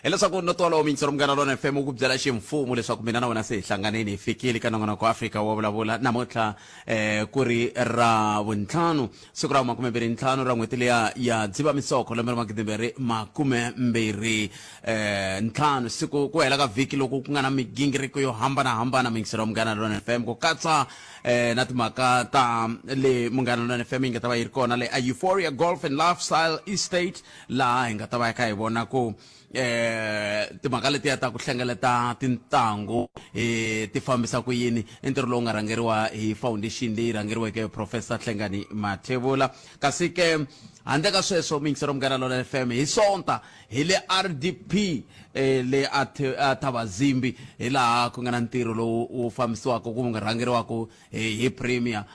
Hileswaku no twala mintshoro Munghana Lona FM wu ku byela ximfumo leswaku mina na wena se hi hlanganini, hi fikile ka nongonoko wa Afrika wa Vulavula. Namuntlha ku ri ra vuntlhanu, siku ra 25 ra n'hweti liya ya Dzivamisoko, lembe ra 2025, siku ku hela ka vhiki loku ku nga na migingiriko yo hambanahambana. Miyingiselo wa Munghana Lona FM, ku katsa na timhaka ta le Munghana Lona FM yi nga ta va yi ri kona le a Euphoria Golf and Lifestyle Estate, laha hi nga ta va hi kha hi vona ku timhaka letiya ta ku hlengeleta tintangu hi ti fambisa ku yini, i ntirho lowu nga rhangeriwa hi foundation leyi rhangeriweke hi Professor Hlengani Mathebula. Kasi ke handle ka sweswo, miyingisero Munghana Lona FM, hi Sonta hi le RDP le a Thabazimbi, hi laha ku nga na ntirho lowu wu fambisiwaka ku nga rhangeriwaka hi premier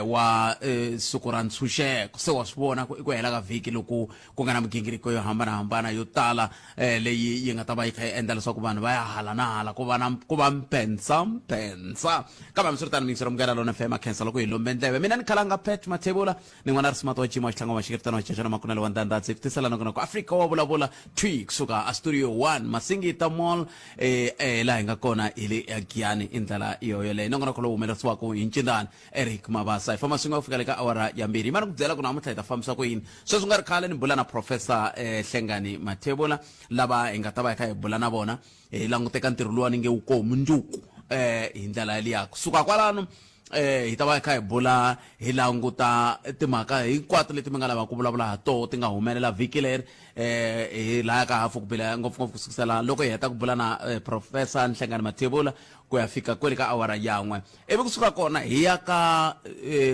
wa siku ra ntshunxeko. Se wa swi vona ku i ku hela ka vhiki loku ku nga na migingiriko yo hambanahambana yo tala leyi yi nga ta va yi kha yi endla leswaku vanhu va ya hala na hala, ku va na ku va mpensa mpensa. Kambe hambiswiritano, miyingiselo Munghana Lona FM, a khensa loko hi lombe ndleve. Mina ni khalanga Pat Mathebula, ni n'wana ri smart wa jima wa xitlhangu wa maxikirtano wa cacana makunele wa ndandadzi ku tisela nongonoko Afrika wa Vulavula thwi kusuka a Studio 1 Masingita Mall, laha hi nga kona hi le Giyani. I ndlela yo yoleyo nongonoko lowu humelerisiwaka hi Ncindani Eric Mabasa. Hi famba swin'we ku fika le ka awara ya 2. Yimani ku byela ku namuntlha hi ta fambisa ku yini. Sweswi nga ri khale ni bula na Professor Hlengani Mathebula, lava hi nga ta va hi kha hi bula na vona hi languteka ntirho luwa ni nge wu koho mundzuku hi ndlela yaliya. Kusuka kwalano hi ta va hi kha hi bula hi languta timhaka hinkwato leti mi nga lavaka ku vulavula ha toho ti nga humelela vhiki leri hi laya ka hafu ku bila, ngopfungopfu ku sukisela loko hi heta ku bula na Professor Nhlengani Mathebula ku ya fika kwele ka awara yan'we. Ivi kusuka kona hi ya ka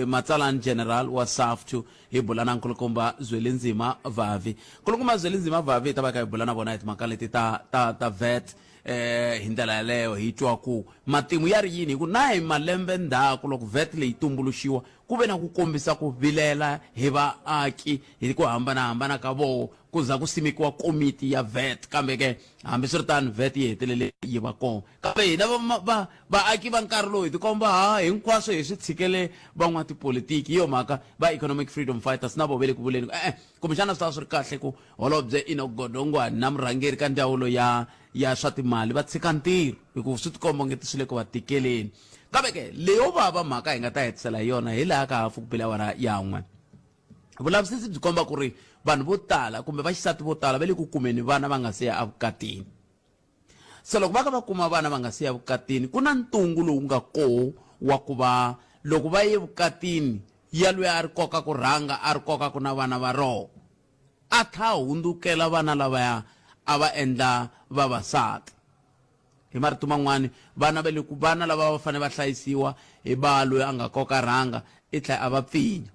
matsalani general wa SAFTU, hi bula na Nkulukumba Zwelinzima Vavi. Nkulukumba Zwelinzima Vavi hi ta va kha hi bula na vona hi timhaka leti ta VAT hi ndlela yaleyo, hi twa ku matimu ya ri yini, hi ku na hi malembe ndzhaku loko VAT leyi tumbuluxiwa ku ve na ku kombisa ku vilela hi vaaki hi ku hambanahambana ka voho, ku za ku simekiwa komiti ya VAT. Kambe ke hambiswiritano VAT yi hetelele yi va kona, kambe hina va vaaki va nkarhi lowu hi tikomba ha hinkwaswo hi swi tshikele van'watipolitiki. Hi yo mhaka va Economic Freedom Fighters na vo ve le ku vuleni ku e-e, kumbexana swi ta va swi ri kahle ku holobye Enoch Godongwana na murhangeri ka ndzawulo ya swa timali va tshika ntirho, hikuva swi tikomba ongeti swi le ku va tikeleni. Kambe ke leyo vava mhaka hi nga ta hetisela hi yona hi laha ka hafu ku bile awara ya n'we. Vulavisisi byi komba ku ri vanhu vo tala kumbe vaxisati vo tala va le ku kumeni vana va nga se ya evukatini. Se loko va ka va kuma vana va nga se ya vukatini, ku na ntungu lowu nga koho wa ku va loko va ye vukatini ya loyi a ri koka ku rhanga a ri koka ku na vana va roho, a tlha a hundzukela vana lavaya a va endla vavasati. Hi marito man'wani, vana va le ku vana lava va fanele va hlayisiwa hi ba loyi a nga koka rhanga i tlhela a va pfinya.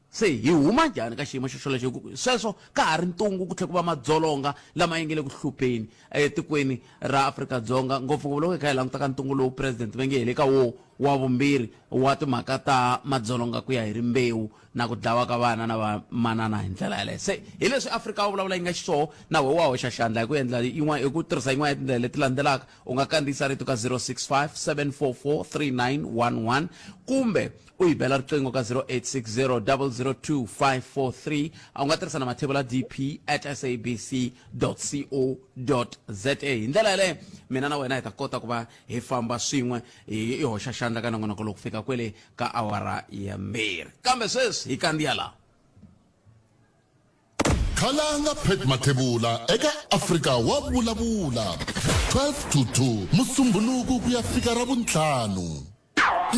Se hi huma njhani ka xiyimo xo xolexo? Hi ku sweswo ka ha ri ntungu, ku tlhela ku va madzolonga lama ya nge le ku hlupheni etikweni ra Afrika-Dzonga, ngopfungopfu loko hi kha hi languta ka ntungu lowu president va nge hi le ka wo wa vumbirhi wa timhaka ta madzolonga ku ya hi rimbewu na ku dlawa ka vana na vamanana hi ndlela yaleyo. Se hi leswi Afrika wa Vulavula yi nga xiswoho, na wehe wa hoxa xandla hi ku endla yin'wana, hi ku tirhisa yin'wana ya tindlela leti landzelaka. U nga kandziyisa rito ka 065 744 3911 kumbe u hi bela riqingho ka 0860 002 543. U nga tirhisa na mathebula dp at sabc co za. Hi ndlela yaleyo mina na wena hi ta kota ku va hi famba swin'we hi hoxa xandla ka nongonoko lowu ku fika kwele ka awara ya 2. Kambe sweswi hi kandziya laha. Khalanga Pat Mathebula eka Afrika wa Vulavula 12 to 2 Musumbhunuku ku ya fika Ravuntlhanu.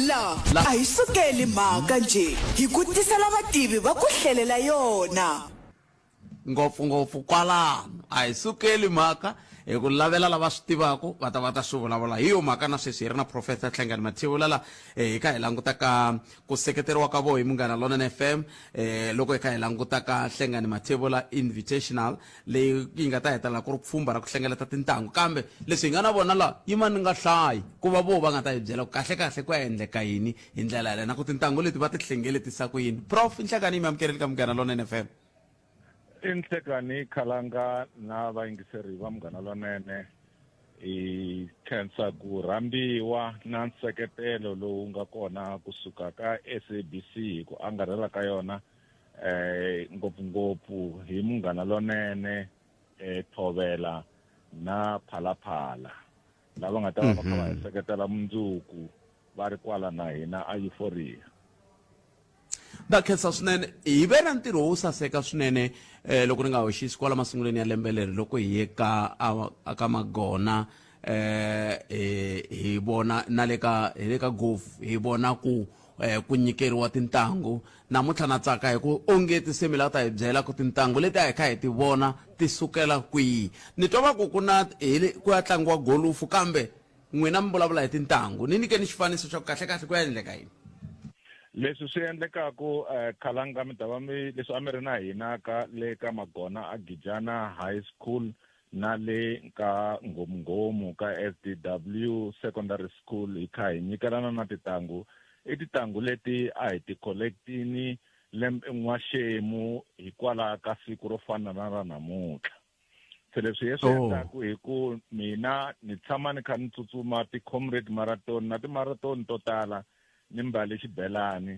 La a hi sukeli mhaka njhe, hi ku tisela vativi va ku hlelela yona. Ngopfungopfu kwalano a hi sukeli mhaka hi ku lavela lava swi tivaka va ta va ta swi vulavula. Hi yo mhaka na sweswi hi ri na Professor Hlengani Mathebula la hi kha hi languta ka ku seketeriwa ka voho hi Munghana Lonene FM, loko hi kha hi languta ka Hlengani Mathebula Invitational leyi yi nga ta hetelela ku ri pfhumba ra ku hlengeleta tintangu. Kambe leswi hi nga na vona la, yima ni nga hlayi ku va voho va nga ta hi byela ku kahle-kahle ku ya endleka yini hi ndlela yaleyo na ku tintangu leti va ti hlengeletisa ku yini. Prof Nhlekani, yi mi amukerile ka Munghana Lonene FM. I Nhlekani Khalanga na vayingiseri va Munghana Lonene, hi khensa ku rhambiwa na nseketelo lowu nga kona kusuka ka SABC hi ku angarhela ka yona. Ngopfungopfu hi Munghana Lonene, Thovela na Phalaphala lava nga ta va va kha va hi seketela mundzuku va ri kwala na hina a Euphoria. Ndza khensa swinene. Hi ve na ntirho wo saseka swinene eh, loko ni nga hoxisi kwala masungulweni ya lembe leri loko hi ye ka a ka Magona eh hi vona na le ka hi le ka golf hi vona ku eh, ku nyikeriwa tintangu. Namuntlha na tsaka hi ku onge ti se mi lava ta hi byela ku tintangu leti a hi kha hi ti vona ti sukela kwihi. Ni twa va ku ku na hi ku ya tlangiwa golufu kambe n'wina mi vulavula hi tintangu. Ni nyikeni xifaniso xa ku kahle-kahle ku ya endleka yini. Leswi swi endlekaku eh, Khalanga mi ta va mi leswi a mi ri na hina ka le ka Magona a Gijana High School na le ka Nghomunghomu ka SDW Secondary School hi kha hi nyikelana na titangu. I titangu leti a hi ti collectini lembe n'waxemu hikwalaho ka siku ro fana na ra namuntlha. Se leswi hi swi endlaku hi ku mina ni tshama ni kha ni tsutsuma ti-comrade marathon na ti-marathon to tala ni mbale xibelani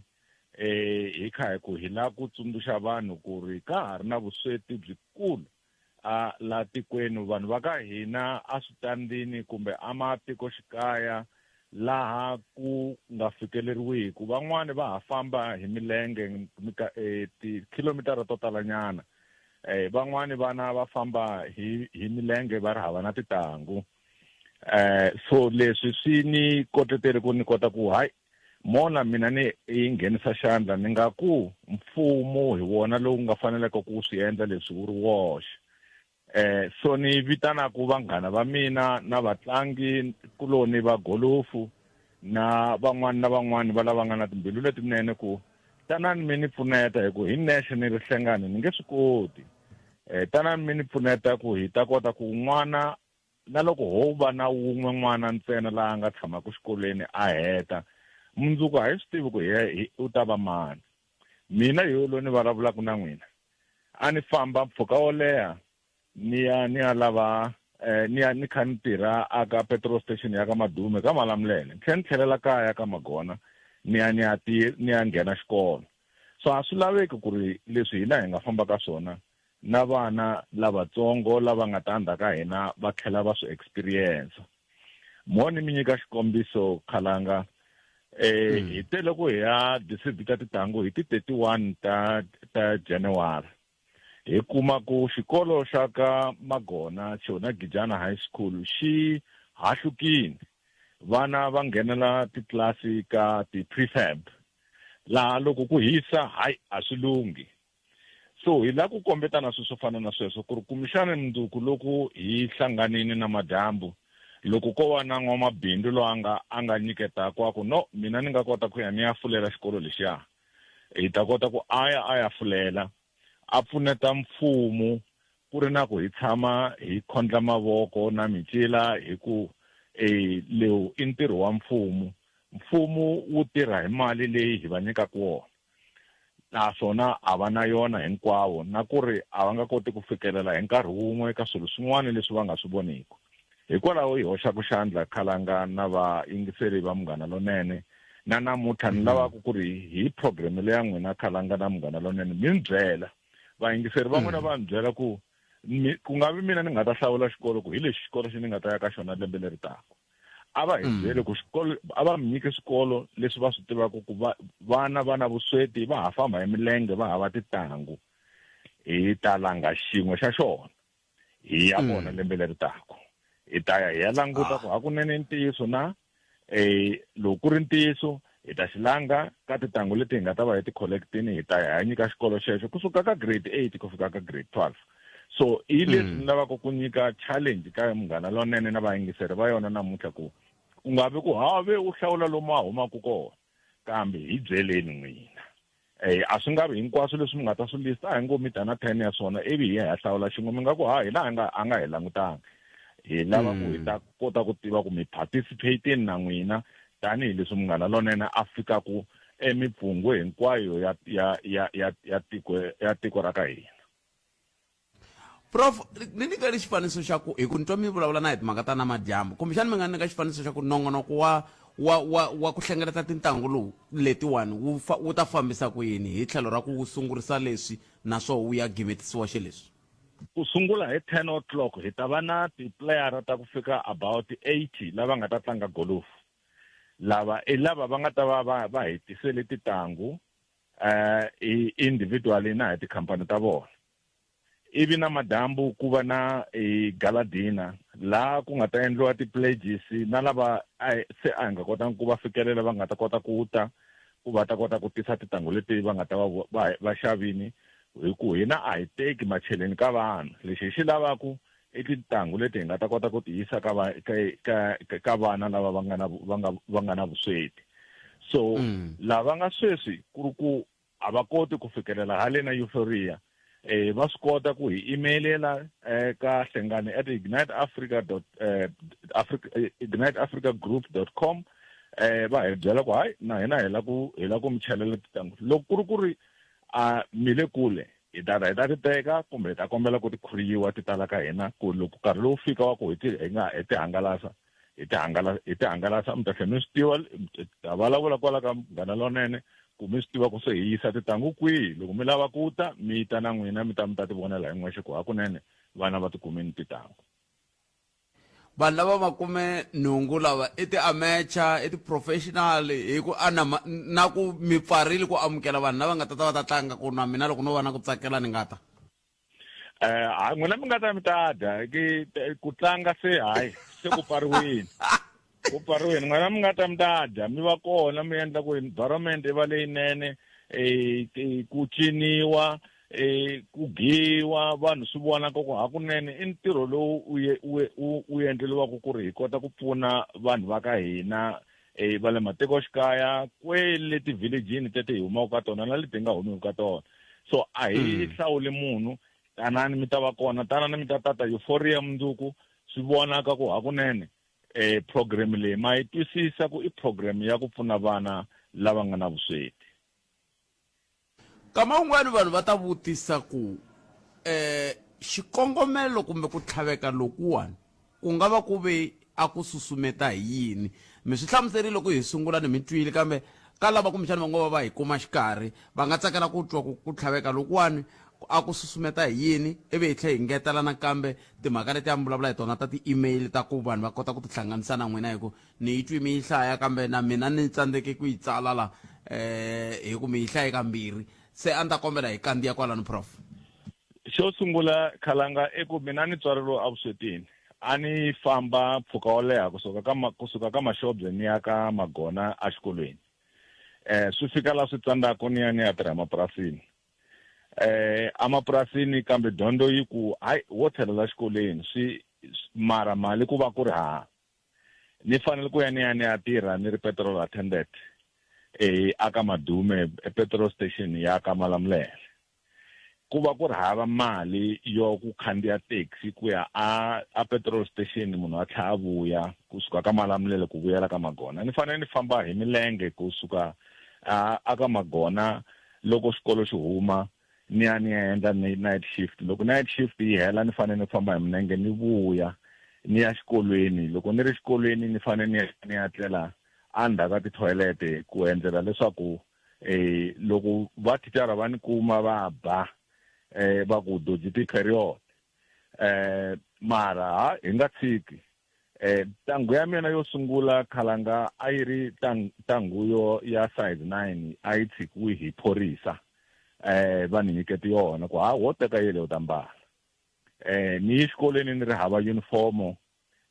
eh hi kha hi ku hi lava ku tsundzuxa vanhu ku ri ka ha ri na vusweti byikulu a la tikweni vanhu va ka hina a switandini kumbe a matikoxikaya laha ku nga fikeleriwiku van'wani va ha famba hi milenge tikhilomitara to talanyana van'wani vana va famba hi hi milenge va ri hava na titangu so leswi swi ni kotetele ku ni kota ku hayi mona mina ni yi nghenisa xandla ni nga ku mfumo hi wona lowu nga faneleke ku swi endla leswi wu ri woxe. So ni vitanaku vanghana va mina na vatlangi kuloni va golufu na van'wani na van'wani va lava nga na timbilu letinene ku tanani mi ni pfuneta hi ku hi nexe ni ri hlengani ni nge swi koti. Tanani mi ni pfuneta ku hi ta kota ku n'wana na loko ho va na wun'we n'wana ntsena laha a nga tshamaka xikolweni a heta, mundzuku a hi swi tivi ku hi u ta va mani. Mina hi lo ni vulavulaka na n'wina, a ni famba mpfhuka wo leha ni ya ni ya lava ni ya ni kha ni tirha a ka petrol station ya ka Madume ka Malamulele, ni tlhela ni tlhelela kaya ka Magona ni ya ni ya ni ya nghena xikolo. So a swi laveki ku ri leswi hina hi nga famba ka swona na vana lavatsongo lava nga ta ndzhaku ka hina va tlhela va swi experience. Mo ni mi nyika xikombiso Khalanga, hi te loko hi ya distributor titangu hi ti 31 ta ta January hi kuma ku xikolo xa ka Magona xona Gijana High School xi hahlukini vana va nghenela titlilasi ka ti-prefab laha loko ku hisa hayi a swi lunghi. So hi lava ku kombetana swilo swo fana na sweswo ku ri kumbexana mundzuku loko hi hlanganile na madyambu loko ko va na n'wamabindzu loyi a nga a nga nyiketaka a ku no mina ni nga kota ku ya ni ya fulela xikolo lexiya hi ta kota ku a ya a ya fulela a pfuneta mfumo ku ri na ku hi tshama hi khondla mavoko na micila hi ku e lewu i ntirho wa mfumo mfumo wu tirha hi mali leyi hi va nyikaka wona naswona a va na yona hinkwawo na ku ri a va nga koti ku fikelela hi nkarhi wun'we ka swilo swin'wana leswi va nga swi voniki. Hikwalaho hi hoxaka xandla Khalanga na vayingiseri va Munghana Lonene na namuntlha ni lavaka ku ri hi program leya n'wina Khalanga na Munghana Lonene mi ni byela vayingiseri va n'wina va ni byela ku ku nga vi mina ni nga ta hlawula xikolo ku hi lexi xikolo xi ni nga ta ya ka xona lembe leri taka. A va hi byele ku xikolo a va mi nyike swikolo leswi va swi tivaka ku va vana va na vusweti va ha famba hi milenge va hava titangu hi ta langa xin'we xa xona hi ya vona lembe leri taka hi ta ya hi ya languta ku hakunene ntiyiso na loko ku ri ntiyiso hi ta xi langa ka titangu leti hi nga ta va hi ti collectini hi ta ya hi ya nyika xikolo xexo kusuka ka grade 8 ku fika ka grade 12. So i leswi ni lavaka ku nyika challenge ka Munghana Lonene na vayingiseri va yona namuntlha ku ku nga vi ku ha ve u hlawula lomu a humaka kona kambe hi byeleni n'wina. A swi nga vi hinkwaswo leswi mi nga ta swi lista a hi ngo mi ta na 10 ya swona ivi hi ya hi ya hlawula xin'we mi nga ku ha hina a nga hi langutanga. Hi lava ku hi ta kota ku tiva ku mi participate-ini na n'wina tanihileswi Munghana Lonene a fikaku emipfungwe hinkwayo ya ya ya ya ya tiko ya tiko ra ka hina. Prof, ni nyikeni xifaniso xa ku hi ku ni twa mi vulavula na hi timhaka ta namadyambu, kumbexana mi nga nyika xifaniso xa ku nongonoko wa wa wa wa ku hlengeleta tintangu lowu letiwani wu fa, wu ta fambisa ku yini hi tlhelo ra ku wu sungurisa leswi naswona wu ya gimetisiwa xileswi? Ku sungula hi 10 o'clock hi ta va na tiplayara ta ku fika about 80 lava nga ta tlanga golofu. Lava i lava va nga ta va va va hi tisele titangu eh individually na hi tikhampani ta vona. Ivi na madyambu ku va na e gala dinner laha ku nga ta endliwa ti-pledges na lava se a hi nga kotanga ku va fikelela va nga ta kota ku ta ku va ta kota ku tisa tintangu leti va nga ta va va va xavini hi ku hina a hi teki macheleni ka vanhu lexi hi xi lavaku i tintangu leti hi nga ta kota ku ti yisa ka va ka ka ka vana lava va nga na va nga va nga na vusweti so mm. lava nga sweswi ku ri ku a va koti ku fikelela haleni Euphoria eh va swi kota ku hi emailela eh, ka hlengani at ignite africa dot eh, africa eh, ignite africa group dot com eh va hi byela ku hayi na hina hi la ku hi la ku mi chelela titangu loko ku ri ku ri a mi le kule hi ta hi ta ti teka kumbe hi ta kombela ku ti khuriyiwa ti tala ka hina ku loko nkarhi lowu fika wa ku hi ti hi nga hi ti hangalasa hi ti hangalasa hi ti hangalasa mi ta tlhela mi swi tiva ta vulavula kwala ka Munghana Lonene ku mi swi tiva ku se hi yisa tintangu kwihi loko mi lava ku ta mi ta na n'wina mi ta mi ta ti vonela hi n'wexe ku hakunene vana va ti kumini tintangu. Vanhu lava makume nhungu lava i ti-amateur i ti-professional hi ku ana na ku mi pfarile ku amukela vanhu lava nga ta ta va ta tlanga ku na mina loko no va na ku tsakela ni nga ta. Eh, hayi n'wina mi nga ta mi ta dya ki ku tlanga se hayi se ku pfariwini ku pfariwini n'wina mi nga ta mi ta dya mi va kona mi endla ku environment yi va leyinene eh, ku ciniwa eh, ku giwa vanhu swi vona ku hakunene i ntirho lowu u u endleriwaka ku ri hi kota ku pfuna vanhu va ka hina eh, va le matikoxikaya kwele tivhilejini tete hi humaka ka tona na leti hi nga humiki ka tona so a hi mm. hlawuli munhu tanani mi ta va kona tanani mi ta tata euphoria mundzuku swi vonaka ku hakunene eh program leyi ma yi twisisa ku i program ya ku pfuna vana lava nga na vusweti Nkama wun'wana vanhu va ta vutisa ku, um xikongomelo kumbe ku tlhaveka lokuwani ku nga va ku ve a ku susumeta hi yini? Mi swi hlamuserile loko hi sungula ni mi twile, kambe ka lava kumbexana va ngo va va hi kuma xikarhi, va nga tsakela ku twa ku ku tlhaveka lokuwani a ku susumeta hi yini, ivi hi tlhela hi ngetela nakambe timhaka leti a mi vulavula hi tona ta ti-email ta ku vanhu va kota ku tihlanganisa na n'wina hi ku Ni yi twi mi yi hlaya kambe na mina ni tsandzeke ku yi tsala la eh hi ku mi yi hlaye kambirhi se a ni ta kombela hi kandziya kwalano prof. Xo sungula khalanga i ku mina ni tswaleriwe evuswetini a ni famba mpfhuka wo leha kusuka ka kusuka ka Mashobye ni ya ka Magona exikolweni eh swi fika la swi tsandzaka ni ya ni ya tirha emapurasini eh emapurasini kambe dyondzo yi ku hayi wo tlhelela exikolweni swi mara mali ku va ku ri hava ni fanele ku ya ni ya ni ya tirha ni ri petrol attendant eh aka Madume e petrol station ya ka Malamulele ku va ku ri hava mali yo ku khandziya taxi ku ya a a petrol station munhu a tlhela a vuya kusuka ka Malamulele ku vuyela ka Magona ni fanele ni famba hi milenge kusuka a a ka Magona loko xikolo xi huma ni ya ni ya endla night shift loko night shift yi hela ni fanele ni famba hi milenge ni vuya ni ya xikolweni loko ni ri xikolweni ni fanele ni ya ni ya tlela endzhaku ka tithoyilete ku endlela leswaku eh loko va thicara va ni kuma va ba eh va ku doji ti-period eh mara ha hi nga tshiki eh tangu ya mina yo sungula khalanga a yi ri tangu yo ya size 9 a yi tshikiwi hi phorisa eh va ni nyikete yona ku ha wo teka yele u ta mbala eh ni yi xikolweni ni ri hava uniform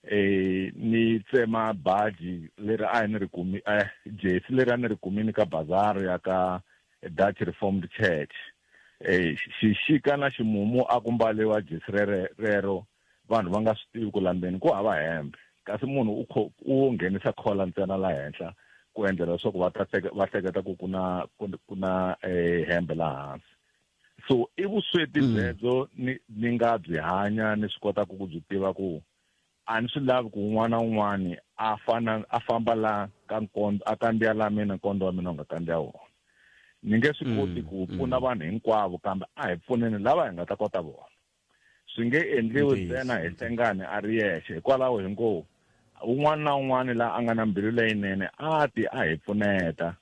eh ni tsema baji leri a ni ri kumi eh jesi leri a ni ri kumini ka bazar ya ka Dutch Reformed Church eh xixika na ximumu a ku mbaliwa jesi rere rero vanhu va nga swi tivi ku lambeni ku hava hembe kasi munhu u kho u nghenisa khola ntsena la henhla ku endlela leswaku va ta va hleketa ku ku na ku na eh, hembe laha hansi so i vusweti mm. byebyo ni ni nga byi hanya ni swi kotaka ku byi tiva ku a ni swi lavi ku un'wana na un'wana a fana a famba la ka nkondo a kandziya la mina nkondo wa mina u nga kandziya wona ni nge swi koti mm, ku pfuna mm. vanhu hinkwavo kambe a hi pfuneni lava hi nga ta kota vona swi nge endliwi ntsena hi Hlengani a ri yexe hikwalaho hi ngo Un'wana na un'wana la a nga na mbilu leyinene a ti a hi pfuneta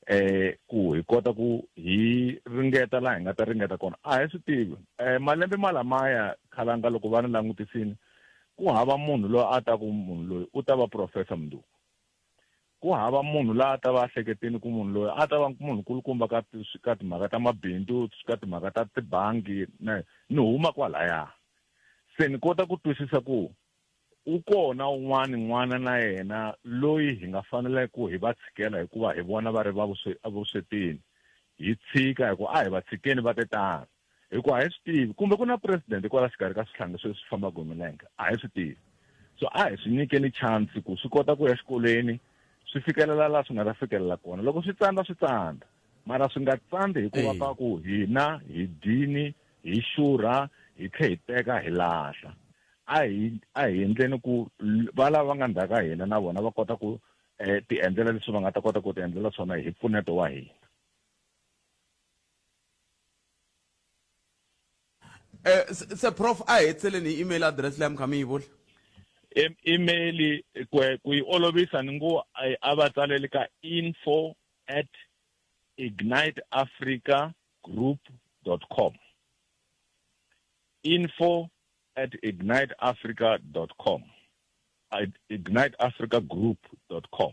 eh ku hi kota ku hi ringeta laha hi nga ta ringeta kona. A hi swi tivi malembe malamaya khalanga loko va ni langutisini ku hava munhu loyi a ta ku munhu loyi u ta va professor mundzuku. Ku hava munhu la a ta va a hleketini ku munhu loyi a ta va munhu kulukumba ka ka timhaka ta mabindzu, ka timhaka ta tibangi na ni huma kwalaya. Se ni kota ku twisisa ku u kona un'wana n'wana na yena loyi hi nga fanela ku hi va tshikela hikuva hi vona va ri va vuswetini. Hi tshika hi ku a hi va tshikeni va te tano. Hikuva a hi swi tivi kumbe ku na president kwala xikarhi ka swihlangi sweswi fambaka hi milenge, a hi swi tivi. So a hi swi nyikeni chance ku swi kota ku ya xikolweni swi fikelela laha swi nga ta fikelela kona. Loko swi tsandza swi tsandza, mara swi nga tsandzi hikuva ka ku hina hi dyini hi xurha hi tlhe hi teka hi lahla. A hi a hi endleni ku va lava nga ndzhaku ka hina na vona va kota ku ti endlela leswi va nga ta kota ku ti endlela swona hi mpfuneto wa hina. Se prof a hi hetseleni hi email address leyi mi kha mi yi vula. Email ku yi olovisa ni ngo a va tsaleli ka info at igniteafricagroup dot com. Info at igniteafrica dot com. Igniteafricagroup dot com.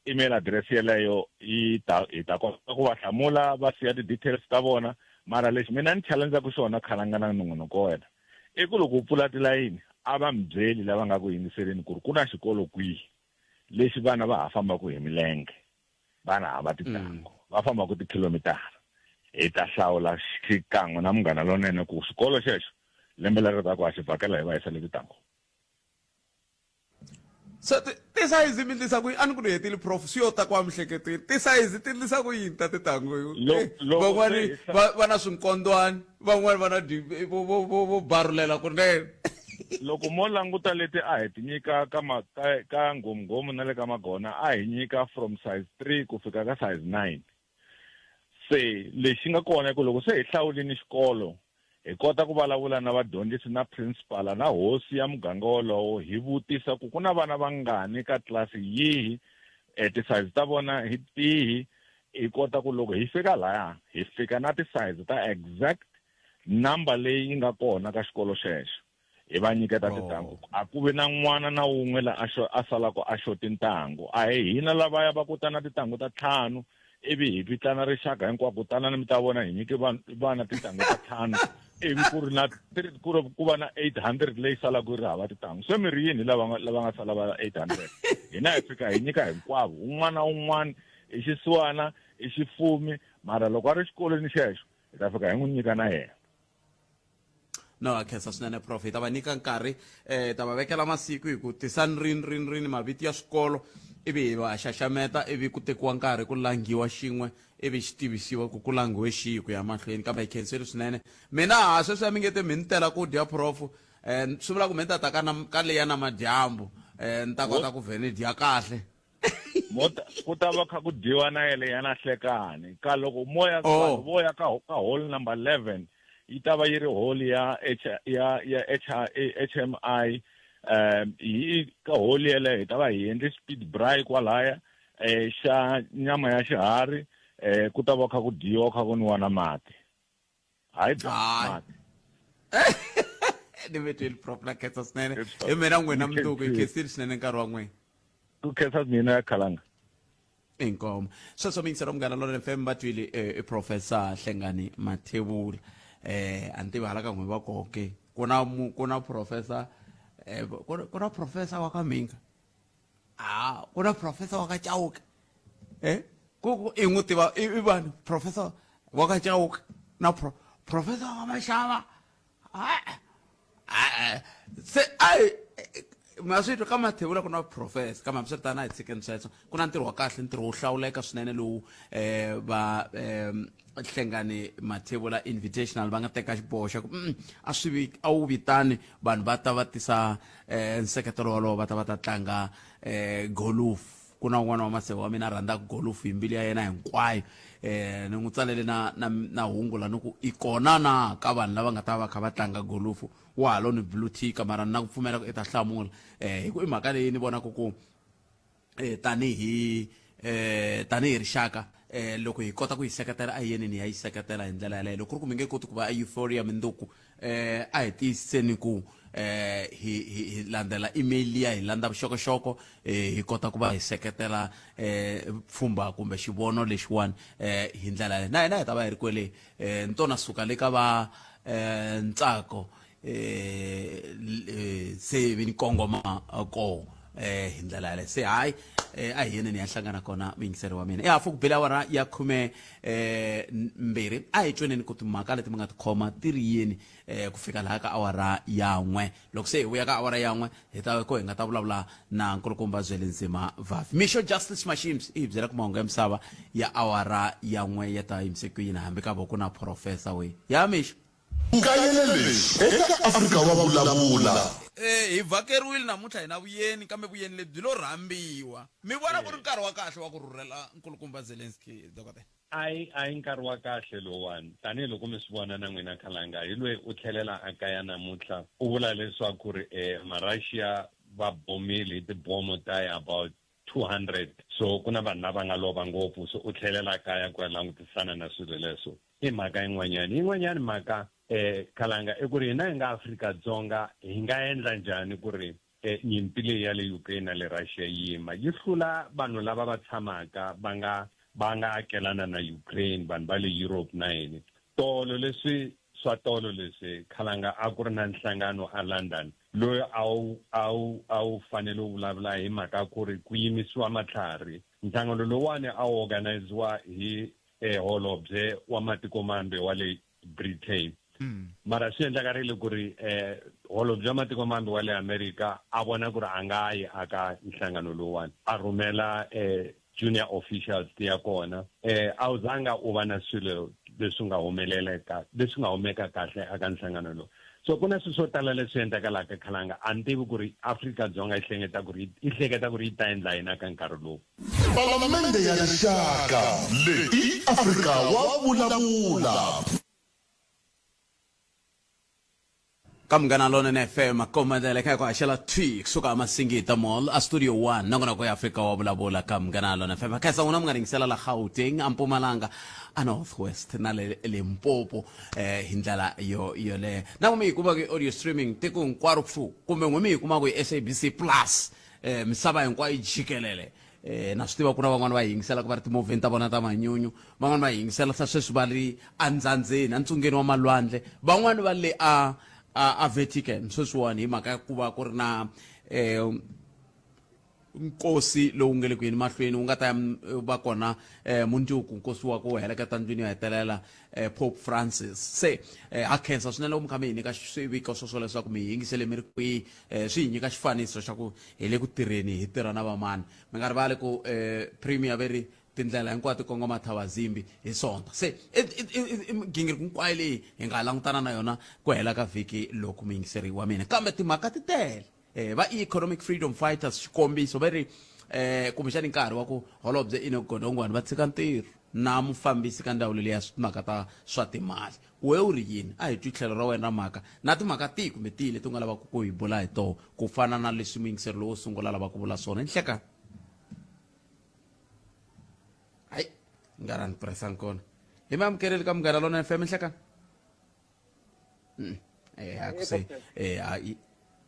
Email address yeleyo yi ta hi ta kota ku va hlamula va siya ti-details ta vona. Mara lexi mina ni challenge-aku xona khalanga na nongonoko wa wena i ku loko u pfula tilayini a va mi byeli lava nga ku yingiseleni ku ri ku na xikolo kwihi lexi vana va ha fambaka hi milenge, vana hava titangu, va fambaka tikhilomitara. Hi ta hlawula xikan'we na Munghana Lonene ku xikolo xexo lembe leri taka ha xi vhakela hi va yisa le titangu. So tisayizi mi ndlisa ku yini? A ni ku ni hetile prof, swi yo ta kwa miehleketweni. Tisayizi ti ndlisa ku yini ta titangu? Van'wani va na swinkondwani, van'wani va na vo vo vo vo barulela kunene. Loko mo languta leti a hi ti nyika ka ma ka ka nghomnghomu na le ka magona, a hi nyika from size 3 ku fika ka size 9. Se lexi nga kona i ku loko se hi hlawulini xikolo, hi kota ku vulavula na vadyondzisi na principal na hosi ya muganga wolowo, hi vutisa ku ku na vana vangani ka tlilasi yihi, ti-size ta vona hi tihi. Hi kota ku loko hi fika laya hi fika na ti-size ta exact number leyi yi nga kona ka xikolo xexo, hi va nyiketa tintangu. A ku vi na n'wana na wun'we la a salaka a xote ntangu. A hi hina lavaya va ku ta na tintangu ta 5 ivi hi vitana rixaka hinkwako, tanani mi ta vona hi nyike vana tintangu ta 5, ivi ku ri na ku ri ku va na 800 leyi salaka yi ri hava tintangu. Se mi ri yini lava lava nga sala va 800? Hina hi fika hi nyika hinkwavo, un'wana na un'wana i xisiwana i xifumi, mara loko a ri xikolweni xexo hi ta fika hi n'wi nyika na yena. No, a khensa swinene prof. Hi ta va nyika nkarhi, ta va vekela masiku hi ku tisani rini rini rini mavito ya swikolo, ivi hi va xaxameta, ivi ku tekiwa nkarhi ku langhiwa xin'we, ivi xi tivisiwa ku ku langhiwe xihi ku ya mahlweni. Kambe hi khensile swinene. Mina ha sweswi a mi nge te mi ni tela ku dya prof, swi vula ku me ni ta ta ka na ka leya na madyambu, ni ta kota ku vhe ni dya kahle. Ku ta va kha ku dyiwa na yele ya na hlekani ka loko moya vanhu vo ya ka hall number 11 yi ta va yi ri hall ya H, ya ya H, HMI. Hi ka hall yeleyo hi ta va hi endle speed braai kwalaya, xa nyama ya xiharhi, ku ta va kha ku dyiwa kha ku nwiwa na mati. Hayi bya mati. Ni mi twile prof, na khensa swinene. Hi mina n'wina mundzuku hi khensile swinene nkarhi wa n'wina. Ku khensa mina ya khalanga. Inkomo. Sweswo miyingiselo Munghana Lonene FM va twile i Professor Hlengani Mathebula. A ni tivi hala ka n'we va koke. Ku na ku na professor ku na professor wa ka Mhinga. Ah, ku na professor wa ka Chauke. Ku i n'wi tiva i vanhu professor wa ka Chauke na professor wa ka Mashava. Se ai ma swi twa ka Mathebula ku na professor, kambe hambiswiritano a hi tshikeni sweswo. Ku na ntirho wa kahle, ntirho wo hlawuleka swinene lowu va Hlengani Mathebula Invitational va nga teka xiboho xa ku a swi vi a wu vitani vanhu va ta va tisa nseketelo wolowo, va ta va ta tlanga golf. Ku na un'wana wa maseve wa mina a rhandzaka golf hi mbilu ya yena hinkwayo. Ni n'wi tsalele na na na hungu la ni ku i kona na ka vanhu lava nga ta va kha va tlanga golufu wa ha lo ni blue tick mara ni na ku pfumela ku i ta hlamula hi ku i mhaka leyi ni vonaka ku tanihi tanihi rixaka loko hi kota ku yi seketela a hi yeni ni ya yi seketela hi ndlela yaleyo. Loko ku ri ku mi nge koti ku va euphoria minduku, a hi tiyisiseni ku hi hi hi landzela email liya, hi landza vuxokoxoko, hi kota ku va hi seketela pfhumba kumbe xivono lexiwani hi ndlela yaleyo. Na hina hi ta va hi ri kwele ni to na suka le ka va ntsako se vi ni kongoma koho hi ndlela yaleyo. Se hayi, a hi yeni ni ya hlangana kona muyingiseri wa mina. I hafu ku bile awara ya khume mbirhi. A hi tweneni ku timhaka leti mi nga tikhoma ti ri yini ku fika laha ka awara ya n'we. Loko se hi vuya ka awara ya n'we, hi ta ko hi nga ta vulavula na nkulukumba Zwelinzima Vavi. Mixo Justice Mashims i hi byela ku mahungu ya misava ya awara ya n'we ya ta yimise ku yini, hambi ka vo ku na professor we ya mixo. Nkayele lexi eka Afrika wa Vulavula. Hi vhakeriwile namuntlha hi na vuyeni, kambe vuyeni lebyi byi lo rhambiwa. Mi vona ku ri nkarhi wa kahle wa ku rhurhela Nkulukumba Zelensky, dokodela? A hi, a hi nkarhi wa kahle lowuwani. Tanihi loko mi swi vona na n'wina khalanga, hi loyi u tlhelela ekaya namuntlha, u vula leswaku ri Marussia va bomile hi tibomo ta ya about 200, so ku na vanhu lava nga lova ngopfu, so u tlhelela kaya ku ya langutisana na swilo leswo. I mhaka yin'wanyana. Yin'wanyana mhaka khalanga i ku ri hina hi nga Afrika-Dzonga hi nga endla njhani ku ri nyimpi leyi ya le Ukraine na le Russia yi yima, yi hlula vanhu lava va tshamaka va nga va nga akelana na Ukraine, vanhu va le Europe na yini. Tolo leswi swa tolo leswi khalanga a ku ri na nhlangano a London loyi a wu a wu a wu fanele wu vulavula hi mhaka ku ri ku yimisiwa matlhari. Nhlangano lowuwani a wu organiziwa hi holobye wa matiko mambe wa le Britain. Mara swi endlakarile ku ri holobye wa matiko mambe wa le America a vona ku ri a nga yi aka nhlangano lowuwani, a rhumela junior officials ti ya kona. A wu zanga u va na swilo leswi nga humeleleka, leswi nga humeka kahle aka nhlangano lowu. So ku na swilo swo tala leswi endlekalaka khalanga, a ni tivi ku ri Afrika-Dzonga yi hlengeta ku ri yi hleketa ku ri yi ta endla yini aka nkarhi lowu. Palamende ya Rixaka leyi i Afrika wa Vulavula. Ka Munghana Lonene FM komandela kha ku haxela thwi kusuka Masingita Mall a Studio 1 nongonoko ya Afrika wa Vulavula ka Munghana Lonene FM. Khensa n'wina mi nga ringisela la Gauteng, a Mpumalanga, a North West na le Limpopo hi ndlela yo yoleyo. Na n'we mi yi kumaka hi audio streaming tiko hinkwaro kusuka kumbe n'we mi yi kumaka hi SABC Plus misava hinkwayo jikelele. Na swi tiva ku na van'wani va yingiselaka va ri timovheni ta vona ta manyunyu, van'wani va yingisela swa sweswi va ri endzandzeni, entsungeni wa malwandle, van'wani va le a a Vatican sweswiwani hi mhaka ya ku va ku ri na nkosi lowu nga le ku yeni mahlweni wu nga ta ya va kona mundzuku, nkosi wa ku heleketa ndlwini yo hetelela Pope Francis. Se ha khensa swinene loko mi kha mi hi nyika swiviko sweswo leswaku mi hi yingisele mi ri kwihi. Swi hi nyika xifaniso xa ku hi le ku tirheni, hi tirha na vamani. Mi nga rivali ku Premier ve ri tindlela hinkwato ti kongoma Thabazimbi hi Sonto. Se i migingiriko hinkwayo leyi hi nga langutana na yona ku hela ka vhiki loko muyingiseri wa mina. Kambe timhaka ti tele. Va Economic Freedom Fighters xikombiso ve ri kumbexani nkarhi wa ku Holobye Enoch Godongwana va tshika ntirho na mufambisi ka ndzawulo leyi ya timhaka ta swa timali. We u ri yini? A hi twi tlhelo ra wena ra mhaka na timhaka tihi kumbe tihi leti u nga lavaka ku hi bula hi toho, ku fana na leswi muyingiseri lowo sungula a lavaka ku vula swona. Nhlekani. Hayi, nga ra ni pressa kona. Hi mi amukeleli ka Munghana Lonene FM, nhlekani. A ku se hayi.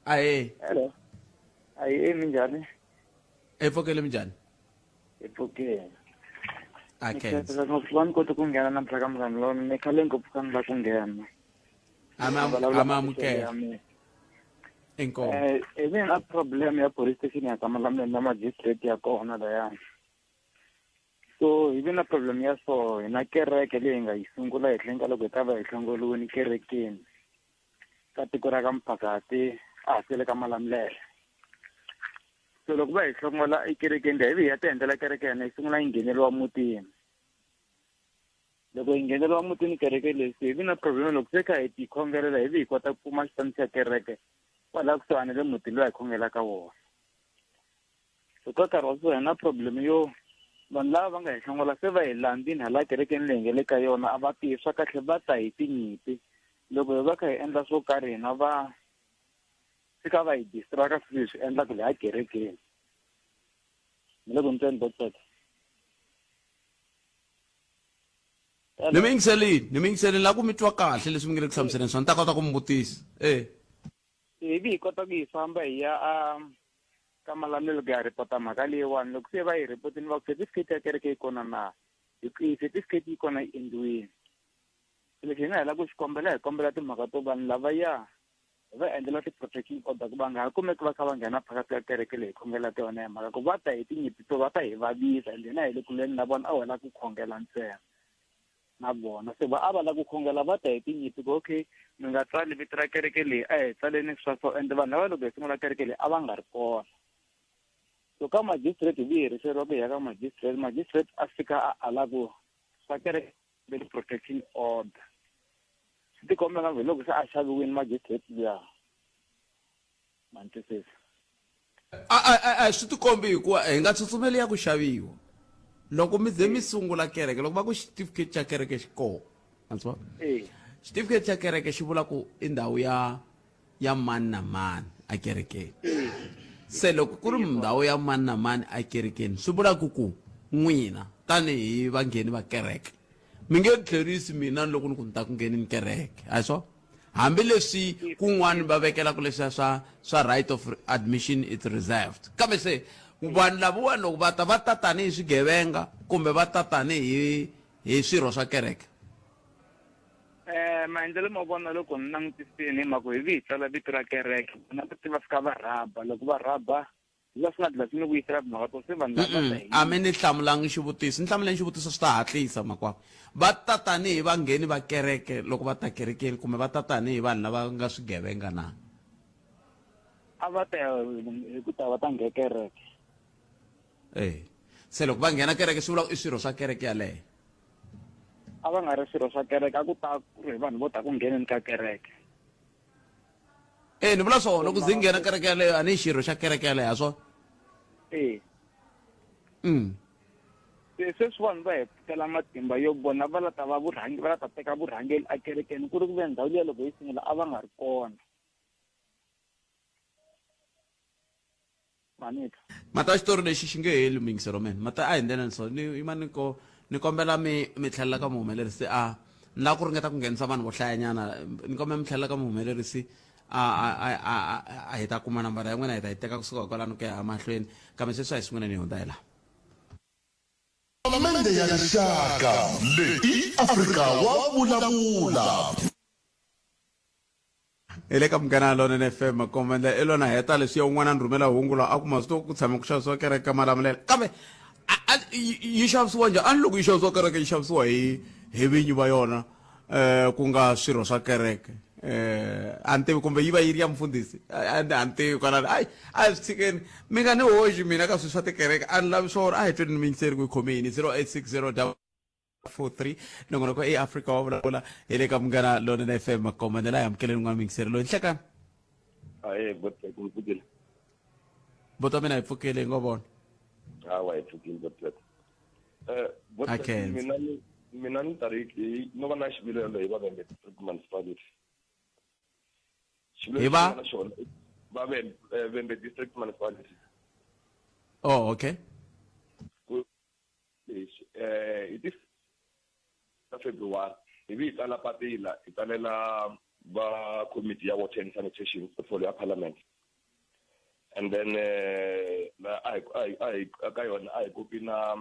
Ahee. Hello. Ahee, minjhani? Hi pfukile, minjhani? Hi pfukile. A khensa. Ngopfu va ni kote ku nghena namuntlha ka Munghana Lonene, ni khale ngopfu ka ni lava ku nghena. A mi amukela. Inkomu. Hi ve na problem ya police station ya ka Malamulele na magistrate ya kona layani. So hi ve na problem ya so hi na kereke leyi hi nga yi sungula henhleni ka loko hi ta va hi hlongoliwini kerekeni ka tiko ra ka Mphakati a ha sele ka Malamulele. So loko va hi hlongola ekerekeni leyi hi vi hi ya ti endlela kereke ya hina yi sungula yi ngheneriwa mutini. Loko hi ngheneriwa mutini kereke leyi se hi vi na problem loko se kha hi ti khongelela hi vi hi kota ku kuma xitandi xa kereke kwala kusuhani le mutini lowu hi khongelaka wona. So ka nkarhi wa so hi na problem yo Vanhu lava va nga hi hlongola se va hi landzini hala kerekeni leyi nga le ka yona a va tivi swa kahle va ta hi tinyimpi. Loko hi va kha hi endla swo karhi hina va fika va hi distract swilo leswi endlaka laha kerekeni. Ni le ku ni tweni doctor. Ni mi yingiselini, ni mi yingiselini la ku mi twa kahle leswi mi nge le ku hlamuseleni swona ni ta kota ku mi vutisa. E. Ivi hi kota ku yi famba hi ya a ka Malamulele ku ya report mhaka leyiwani loko se va yi report-ini va ku certificate ya kereke yi kona na hi ku certificate yi kona yi endliwini lexi hi nga hela ku xi kombela hi kombela timhaka to vanhu lavaya hi va endlela ti-protection order ku va nga ha kumeki va kha va nghena phakathi ka kereke leyi khongelaka yona hi mhaka ku va ta hi tinyimpi to va ta hi vavisa ende hina hi le kuleni na vona a ho lava ku khongela ntsena na vona se va a va lava ku khongela va ta hi tinyimpi ku okay mi nga tsali vito ra kereke leyi a hi tsaleni swa so ende vanhu lava loko hi sungula kereke leyi a va nga ri kona so ka magistrate hi vuyeriseriwa ku ya ka magistrate magistrate a fika a ala ku swa kereke ve protection order swi tikomba nga hi loko se a xaviwini magistrate luya ma ni twisisa a swi tikombi hikuva hi nga tsutsumeli ya ku xaviwa loko mi ze mi sungula kereke loko va ku xitifiketi xa kereke xi kona ma xitifiketi xa kereke xi vula ku i ndhawu ya ya mani na mani ekerekeni se loko ku ri ndhawu ya mani na mani ekerekeni swi vula ku ku n'wina tanihi vangheni va kereke mi nge tlherisi mina loko ni ku ni ta ku nghenini kereke a hi swona hambileswi kun'wana va vekelaka leswiya swa swa right of admission it's reserved kambe se vanhu lavawani loko va ta va ta tanihi swigevenga kumbe va ta tanihi hi swirho swa kereke Eh, maendlelo ma vona loko ni langutisini hi mhaka hi vi hi tsala vito ra kereke vona va tiva fika va rhaba loko va rhaba hi la swi nga dlila swi ni vuyisela timhaka to se vanhu lava ta hi a mi ni hlamulangi xivutiso ni hlamuleni xivutiso swi ta hatlisa makwavo va ta tanihi vangheni va kereke loko va ta kerekeni kumbe va ta tanihi vanhu lava nga swigevenga na a va ta hi ku ta va ta nghena kereke e se loko va nghena kereke swi vula ku i swirho swa kereke yaleyo a va nga ri swirho swa kereke a ku ta ku ri hi vanhu vo ta ku ngheneni ka kereke e ni vula swona loko ndzi nghena kereke yaleyo a ni xirho xa kereke yaleyo ha swona e Se sweswi vanhu va hi pfukela matimba yo vona va la ta va vurhangi va la ta teka vurhangeri ekerekeni ku ri ku ve ndhawu liya loko yi sungula a va nga ri kona manita mata xitori lexi xi nge heli muyingiselo mina mata a hi ndlela so ni yima ni ko ni kombela mi mi tlhelela ka muhumelerisi a ni lava ku ringeta ku nghenisa vanhu vo hlayanyana ni kombela mi tlhelela ka muhumelerisi a a a a a hi ta kuma nambara ya n'wina hi ta yi teka kusuka kwalano ku ya emahlweni kambe sweswi a hi sunguleni hi hundza hi laha Palamende ya Rixaka leyi i Afrika wa vulavula. Hi le ka Munghana Lonene FM Makomendla i lona heta leswi ya un'wana a ni rhumela hungu laha a ku ma swi tiva ku tshame ku xavisiwa kereke ka Malamulele kambe yi xavisiwa njhani a ni loko yi xavisiwa kereke yi xavisiwa hi hi vinyi va yona um ku nga swirho swa kereke um a ni tivi kumbe yi va yi ri ya mufundhisi a ni tivi kwalano ayi a hi swi tshikeni mi nga ni hoxi mina ka swilo swa tikereke a ni lavi swona a hi tweni ni miyingiseri ku yi khome yini 0860 43 nongonoko e Afrika wa vulavula hi le ka Munghana Lonene FM Makomba la amukeleni n'wana muyingiseri loyi nhlekani Ahee, Godfrey, ku pfukile. Buti wa mina hi pfukile hi ngo vona Hawa hi pfukile Godfrey. Eh, Godfrey, Akhensa. mina ni mina ni tariki no va na xivilelo hi va Vhembe District Municipality. Xivilelo Hi va? lexi nga na xona va Vhembe eh, Vhembe District Municipality. Oh, okay. Ku lexi eh hi ti ta February hi vi hi tsala papila hi tsalela va committee ya water and sanitation portfolio ya parliament and then eh la a hi a hi a hi ka yona a hi kopi na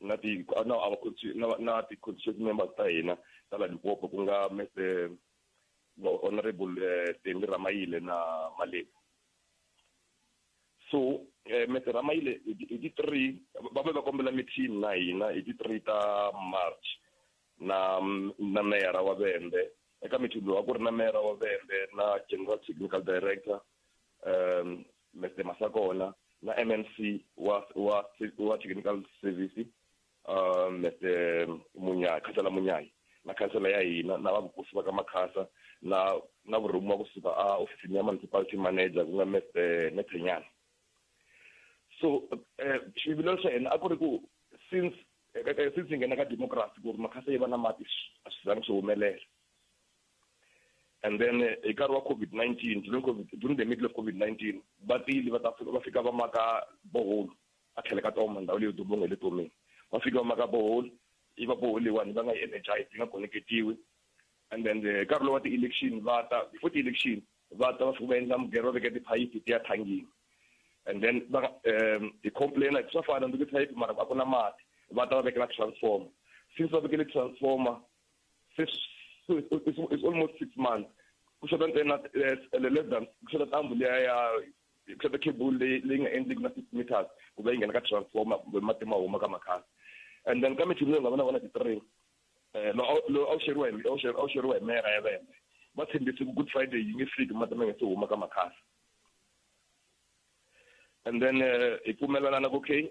na ti na our na na ti constituency members ta hina ta la Limpopo ku nga Mr Honorable eh, Thembi Ramaile na Malebo So Mister Ramaile hi ti 3 va ve va kombela meeting na hina hi ti 3 ta March na na meyara wa Vhembe. Eka meeting lowu a ku ri na meyara wa Vhembe na General Technical Director Mister Masakona na MMC wa wa wa Technical Service Mister Munyai, Khansela Munyai na khansela ya hina na va vukosi va ka Makhasa na na vurhumiwa kusuka a ofisini ya municipality manager ku nga Mister Nethenyana. So xivilelo xa hina a ku ri ku Since since hi nghena ka democracy ku ri Makhasa yi va na mati a swi zangi swi humelela. And then hi nkarhi wa COVID-19, during COVID, during the middle of COVID-19, va tile va ta va fika va maka borehole a tlhelo ka toma ndhawu leyi dubongo hi le tomeni. Va fika va maka borehole, yi va borehole leyiwani va nga yi energize, yi nga connectiwi. And then hi nkarhi lowu wa ti-election va ta, before ti-election va ta va fika va endla mugero va veka tiphayiphi ti ya thangini. And then va hi complain swa fana ni tiphayiphi mara a ku na mati, va ta va vekela transformer. Since va vekele transformer se it's almost 6 months, ku xota ntsena less than ku xota ntambu liya ya ku xota cable leyi leyi nga endliki na 6 meters ku va yi nghena ka transformer kumbe mati ma huma ka Makhasa. And then ka michini leyi nga va na vona ti-three lowu a wu xeriwa hi a wu xeriwa hi meyara ya Vhembe, va tshembise ku Good Friday yi nge fiki mati ma nga se huma ka Makhasa. And then hi pfumelana na ku okay,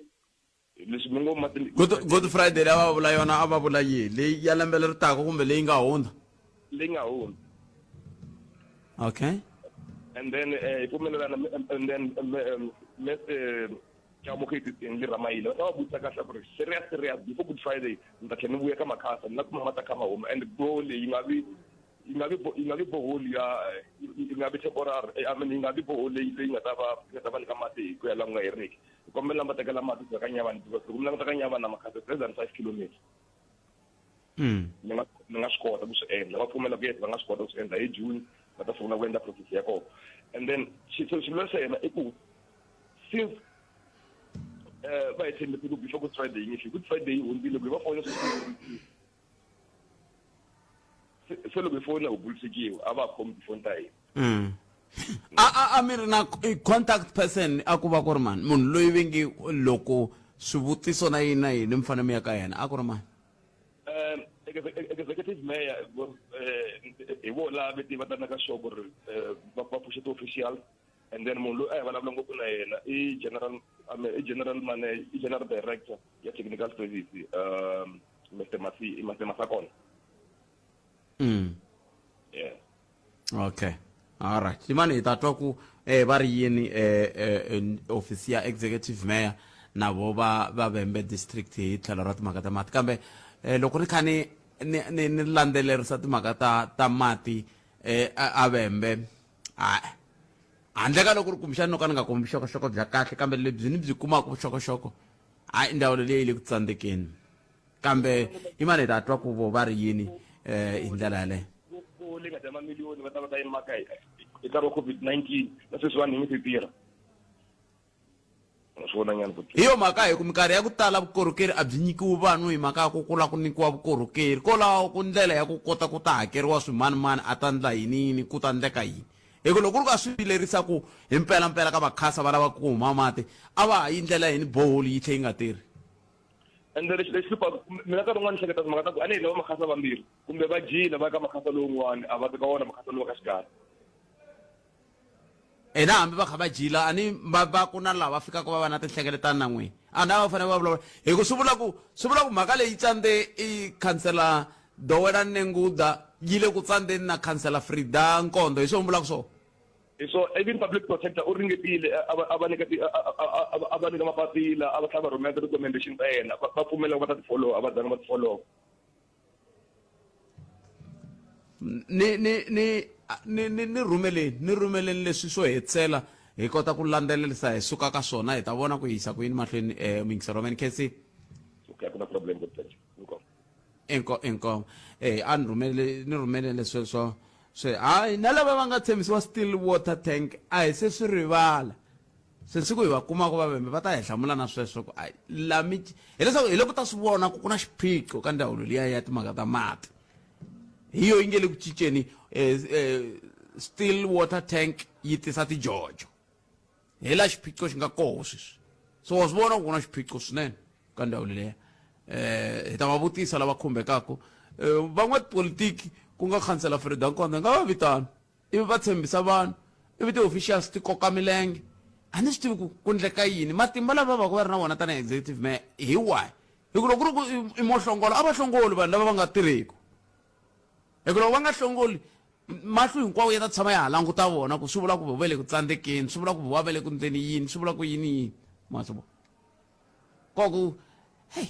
leswi mi ngo mati Good Friday leyi a va vula yona, a va vula yihi, leyi ya lembe leri taka kumbe leyi nga hundza? Leyi nga hundza. Okay. And then hi pfumelelana, and then Mokgeti le Ramaila va vutisa kahle ku ri serious serious before Good Friday ni ta tlhela ni vuya ka Makhasa ni la kuma mati kha ma huma. And bo leyi yi nga vi yi nga vi yi nga vi borehole ya yi nga vi temporary, I mean yi nga vi borehole leyi leyi nga ta va nga ta va nyika mati hi ku ya laha ku nga heriki. Hi kombela va tekela mati kusuka ka Nyavani, because loko mi languta ka Nyavani na Makhasa, it's less than 5 kilometers. Ni nga ni nga swi kota ku swi endla, va pfumela ku yes, va nga swi kota ku swi endla hi June va ta sungula ku endla process ya kona. And then xivulelo xa yena i ku since va hi tshembise ku before Good Friday yi nge fiki, Good Friday yi hundzile, ku hi va fona sweswi se loko hi fona hi bulisekiwa a va ha khomi tifoni ta hina. A mi ri na contact person, a ku va ku ri mani munhu loyi ve nge loko swivutiso na yini na yini mi fanele mi ya ka yena, a ku ri mani? Executive mayor hi vona lava vete va ta meka sure ku ri va pfuxeta official. And then munhu loyi a hi vulavula ngopfu na yena i general, I mean, i general manager, i general director ya technical service, Mr Masi, Mr Masakona. Yeah. Okay, all right, yimani hi ta twa ku va ri yini office ya executive mayor na vo va va Vhembe district hi tlhelo ra timhaka ta mati. Kambe loko ni kha ni ni ni ni landzelerisa timhaka ta mati a Vhembe, a handle ka loko ri kumbexana no ka ni nga kumi vuxokoxoko bya kahle, kambe lebyi ni byi kumaka vuxokoxoko, hayi, ndzawulo leyi le ku tsandzekeni. Kambe yimani hi ta twa ku vo va ri yini hi ndlela yaleyo. Ku le nga dya mamiliyoni va ta va ta yi maka hi nkarhi wa COVID-19 na sweswi vanhu yi nge se tirha. Hi yo mhaka hi ku minkarhi ya ku tala vukorhokeri a byi nyikiwi vanhu hi mhaka ya ku ku lava ku nyikiwa vukorhokeri kolawo ku ndlela ya ku kota ku ta hakeriwa swimanimani a ta ndla yini yini ku ta ndleka yini. Hi ku loko ku ri ku a swi vilerisa ku hi mpelampela ka Makhasa va lava ku huma mati, a va ha yi ndlela yini borehole yi tlhe yi nga tirhi? Ende lexi lexi hluphaka mina nkarhi wun'wana ni hleketa timhaka ta ku a ni hi lava Makhasa vambirhi kumbe va jila va ya ka Makhasa lowun'wana a va ka wona Makhasa lowa ka xikarhi. Ena hambi va kha va jila a ni va va ku na laha va fikaka va va na tinhlengeletano na n'wina, a na va fanele va vulavula hi ku swi vula ku swi vula ku mhaka leyi tsandze i khansela Dowela Nenguda yi le ku tsandzeni na khansela Frida Nkondo, hi swona mi vulaka swona? Hi swona. Even public protector u ringetile a va nyika a va nyika mapapila, a va tlhela va rhumela ti-recommendation ta yena, va pfumela ku va ta ti follow, a va zanga va ti follow. Ni ni ni ni ni ni rhumeleni ni rhumeleni leswi swo hetisela hi kota ku landzelerisa hi suka ka swona, hi ta vona ku yisa ku yini mahlweni muyingiseri wa mina Khensi. Okay, a ku na problem, good pleasure. Inkomu. Inko inkomu. A ni rhumele ni rhumelele sweswo swe hayi na lava va nga tshembisiwa still water tank a hi se swi rivala se siku hi va kumaka va Vhembe va ta hi hlamula na sweswo ku ai lami hileswaku hi le ku ta swi vona ku ku na xiphiqo ka ndzawulo liya ya timhaka ta mati, hi yo yi nge le ku cinceni still water tank yi tisa tijojo, hi la xiphiqo xi nga koho sweswi. So wa swi vona ku ku na xiphiqo swinene ka ndzawulo liya. Hi ta va vutisa lava khumbekaka, van'watipolitiki ku nga khansela Freda Nkondo nga va vitana ivi va tshembisa vanhu ivi ti-officials ti koka milenge. A ni swi tivi ku ku ndleka yini, matimba lava va va va ri na wona tanihi executive mayor hi wahi, hi ku loko ku ri ku i mo hlongola a va hlongoli vanhu lava va nga tirheki, hi ku loko va nga hlongoli mahlo hinkwawo ya ta tshama ya ha languta vona ku swi vula ku va le ku tsandzekeni, swi vula ku va le ku ndleni yini, swi vula ku yini yini, ma swi vona koku. Hey.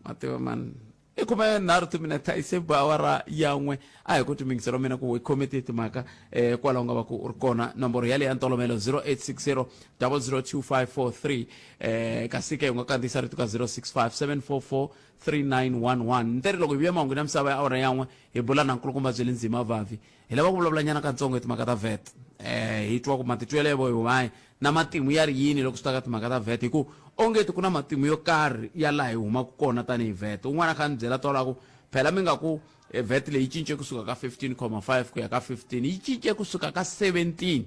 Ma tiva mani, i 13 timinete a yi se ba awara ya n'we. A hi ku timingiselo mina ku hi khome tihi timhaka um kwalaho nga va ku u ri kona. Nomboro yaleyo ya ntolovelo 0860 002543, um kasi ke u nga kandziyisa rito ka 065 744 3911. Ni teri loko hi vuya mahungwini ya misava ya awara ya n'we, hi bula na nkulukumba Zwelinzima Vavi. Hi lava ku vulavulanyana katsongo hi timhaka ta VAT, um hi twa ku matitwelo ya vo hi wahi na matimu ya ri yini loko swi ta ka timhaka ta VAT, hi ku ongeti ku na matimu yo karhi ya laha hi humaka kona tanihi VAT. Un'wana a kha a ni byela tolo a ku phela mi nga ku VAT leyi yi cince kusuka ka 15,5 ku ya ka 15, yi cince kusuka ka 17.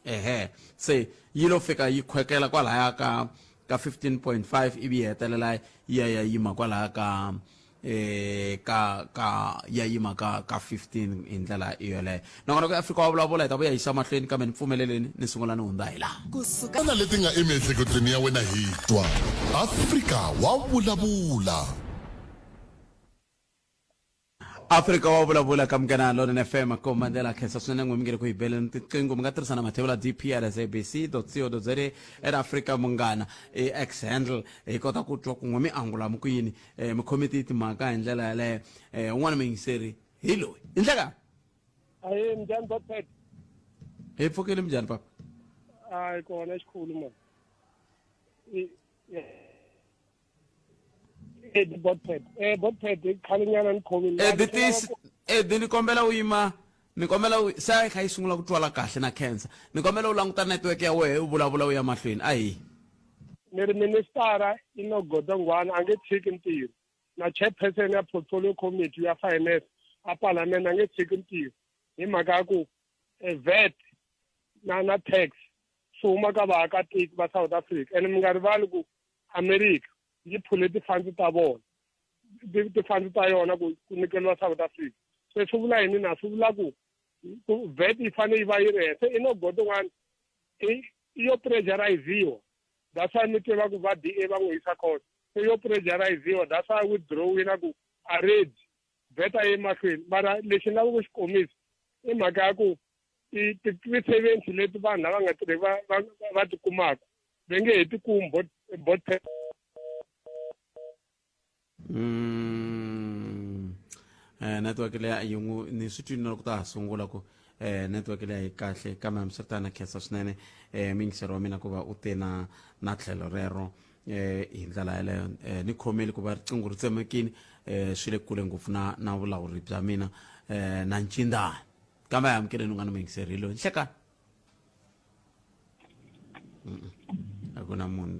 Ehe, se yi lo fika yi khwekela kwalaya ka 15.5, ivi yi hetelela yi ya ya yima kwalaya ka eh ka ka ya yima ka 15 hi ndlela yoleyo. Nongonoko ya Afrika wa Vulavula hi ta vuya yisa mahlweni, kambe ni pfumeleleni ni sungula ni hundza hi laha. Kusuka Na leti nga emiehleketweni ya wena hi twa Afrika wa Vulavula. Afrika wa Vulavula ka Munghana Lonene FM. Komba ndlela khensa swinene n'we mi nge le ku hi beleni tiqingho. Mi nga tirhisa na mathevula dp at sabc co za at Afrika Munghana i X handle, hi kota ku twa kun'we mi angula mi ku yini, mi khome ti timhaka hi ndlela yaleyo. Un'wana muyingiseri hi loyi i ndleka. Ahe, minjhani Bobcat? Hi pfukile, minjhani papa? Hayi, kona xikhulu mani. Edi Botpet. Botpet i khalenyana ni khomile. Edi tis Edi, ni kombela u yima, ni kombela u se a yi kha yi sungula ku twala kahle na khensa. Ni kombela u languta network ya wehe, u vulavula u ya mahlweni. A hi. Ni ri ministara Enoch Godongwana a nge tshiki ntirho, na chairperson ya portfolio committee ya finance a parliament a nge tshiki ntirho, hi mhaka ya ku VAT na tax swi huma ka vaakatiko va South Africa. Ene mi nga rivali ku America yi phule ti-funds ta vona, ti-funds ta yona ku nyikeriwa South Africa. Se swi vula yini na? Swi vula ku VAT yi fanele yi va yi ri henhla. Se Enoch Godongwana i yo pressuriziwa, that's why mi tiva ku va DA va n'wi yisa court. Se yo pressuriziwa, that's why withdrawina ku a ready VAT a yi mahlweni. Mara lexi ni lavaka ku xi komisa i mhaka ya ku ti-370 leti vanhu lava nga tirheki va ti kumaka va nge he ti kumi bot. Network leyi yi n'wi ni swi twini loko ta ha sungula ku network leyi yi kahle, kambe hambiswiritano khensa swinene muyingiseri wa mina ku va u te na tlhelo rero hi ndlela yaleyo. Ni khomeli ku va riqingho ri tsemekini, swi le kule ngopfu na vulawuri bya mina na ncindani, kambe a hi amukeleni un'wana muyingiseri hi loyi. Nhlekani. A ku na munhu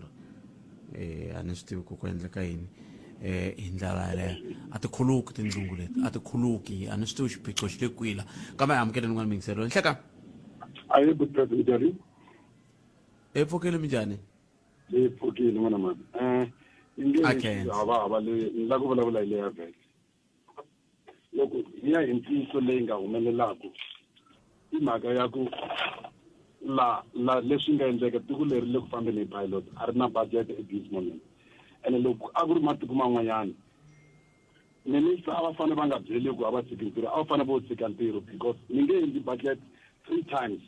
loyi, a ni swi tivi ku endleka yini hi ndlela yaleyo. A ti khuluki tindlungu leti, a ti khuluki, a ni swi tivi xiphiqo xi le kwila, kambe a hi amukeleni un'wana muyingiseri loyi. Nhlekani. Aye, good president, njhani? Hi pfukile, minjhani? Hi pfukile n'wana mani. Inge hava hava leyi ni lava ku vulavula hi leya vhele. Loko hi ya hi ntiyiso leyi nga humelelaku, i mhaka ya ku la leswi nga endleka, tiko leri le ku fambeni hi pilot, a ri na budget at this moment. Ene loko a ku ri matiko man'wanyana, minister a va fanele va nga byeli ku a va tshiki ntirho, a va fanele vo tshika ntirho, because ni nge endli budget 3 times.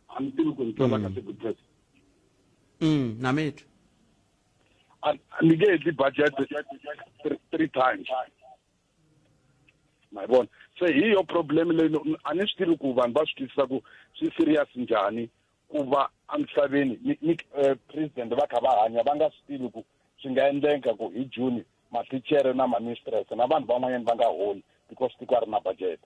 A ni tivi ku ni twela kahle, good president? Na mi twa. Ni nge endli budget 3 times, ma yi vona? Se hi yo problem leyi, a ni swi tivi ku vanhu va swi twisisa ku swi serious njhani ku va emisaveni ni president va kha va hanya va nga swi tivi ku swi nga endleka ku hi June matichere na ma-mistress na vanhu van'wanyana va nga holi because tiko a ri na budget.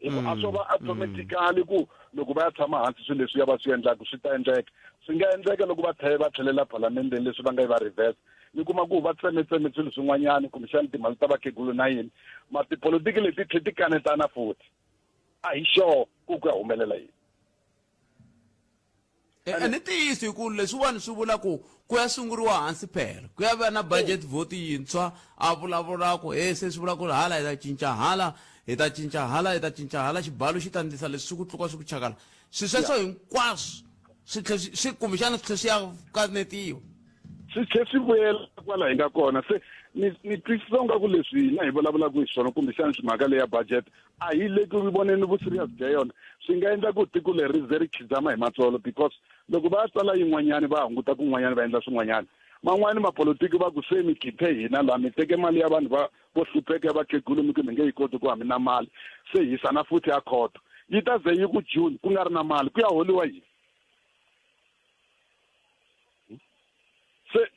Hi ku a swo va automatically ku loko va ya tshama hansi swilo leswi ya va swi endlaka swi ta endleka. Swi nga endleka loko va tlhela va tlhelela phalamendeni leswi va nga yi va reverse, ni kuma ku va tsemetseme swilo swin'wanyana, kumbexana timali ta vakhegulu na yini, ma tipolotiki leti tlhe ti kanetana futhi, a hi sure ku ya humelela yini. A ni ntiyiso hi ku leswiwani swi vula ku ya sunguriwa hansi phela, ku ya va na budget vote yintshwa, a vulavula ku he se swi vula ku hala hi ta cinca, hala hi ta cinca, hala hi ta cinca, hala xibalo xi ta ndlisa leswi swi ku tluka swi ku chakala, swi sweswo hinkwaswo swi tlhe swi kumbexana swi tlhe swi ya kanetiwa, swi tlhe swi vuyela kwala hi nga kona. Se ni twisisa ingaku leswi hina hi vulavulaka hi swona, kumbexana mhaka leya budget a hi le ku voneni vu-serious bya yona. Swi nga endla ku tiko leri ri ze ri khidzama hi matsolo, because Loko va ya tsala yin'wanyani va hunguta kun'wanyani va endla swin'wanyani. Man'wani mapolotiki va ku se mi khiphe hina laha mi teke mali ya vanhu va vo hlupheka ya vakhegulu mi ku mi nge yi koti ku a mi na mali se hisana futhi a khoto. Yi ta ze yi ku June ku nga ri na mali ku ya holiwa yini? Se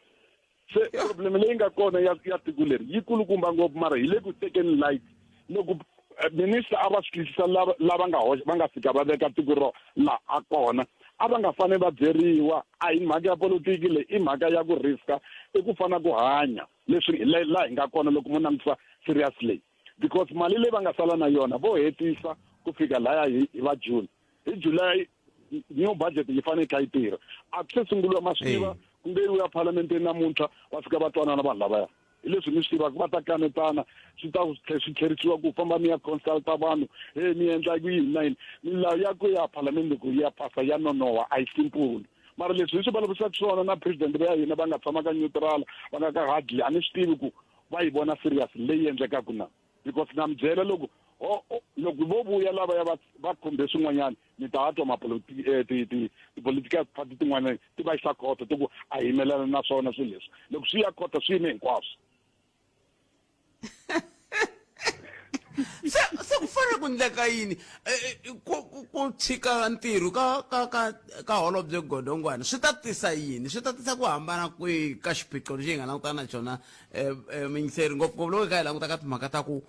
se problem leyi nga kona ya ya tiko leri yi kulukumba ngopfu mara hi le ku tekeni light loko eh, minister a va swi twisisa lava lava nga hoxa va nga fika va veka tiko ro la a kona a va nga fanele va byeriwa a hi mhaka ya politiki leyi i mhaka ya ku riska i ku fana ku hanya leswi la hi nga kona loko mo langutisa serious leyi because mali leyi va nga sala na yona vo hetisa ku fika laya hi va June hi July new budget yi fanele yi kha yi tirha a ku se sunguriwa ma swi tiva ku nge yiwa palamenteni namuntlha va fika va twanana vanhu lavaya hi leswi mi swi tivaka va ta kanetana swi ta tlhe swi tlherisiwa ku famba mi ya consulta vanhu he mi endla ku yini na yini milawu ya ku ya phalamende ku ya phasa ya nonoha a yi simple mara leswi hi swi vulavurisaka swona na president ya hina va nga tshama ka neutral va nga ka hardly a ni swi tivi ku va yi vona serious leyi endlekaka na because na mi byela loko loko vo vuya lavaya va va khumbe swin'wanyana mi ta twa eh, ti-political party tin'wana ti va yisa khoto ti ku a yimelana na swona swilo leswi loko swi ya khoto swi yime hinkwaswo se se ku fanele ku ndleka yini eh, eh, ku tshika ntirho ka ka ka ka holobye godongwana swi ta tisa yini swi ta tisa ku hambana kwihi ka xiphiqo lexi hi nga langutana na xona eh, eh, muyingiseri ngopfungopfu loko hi kha hi languta ka timhaka ta ku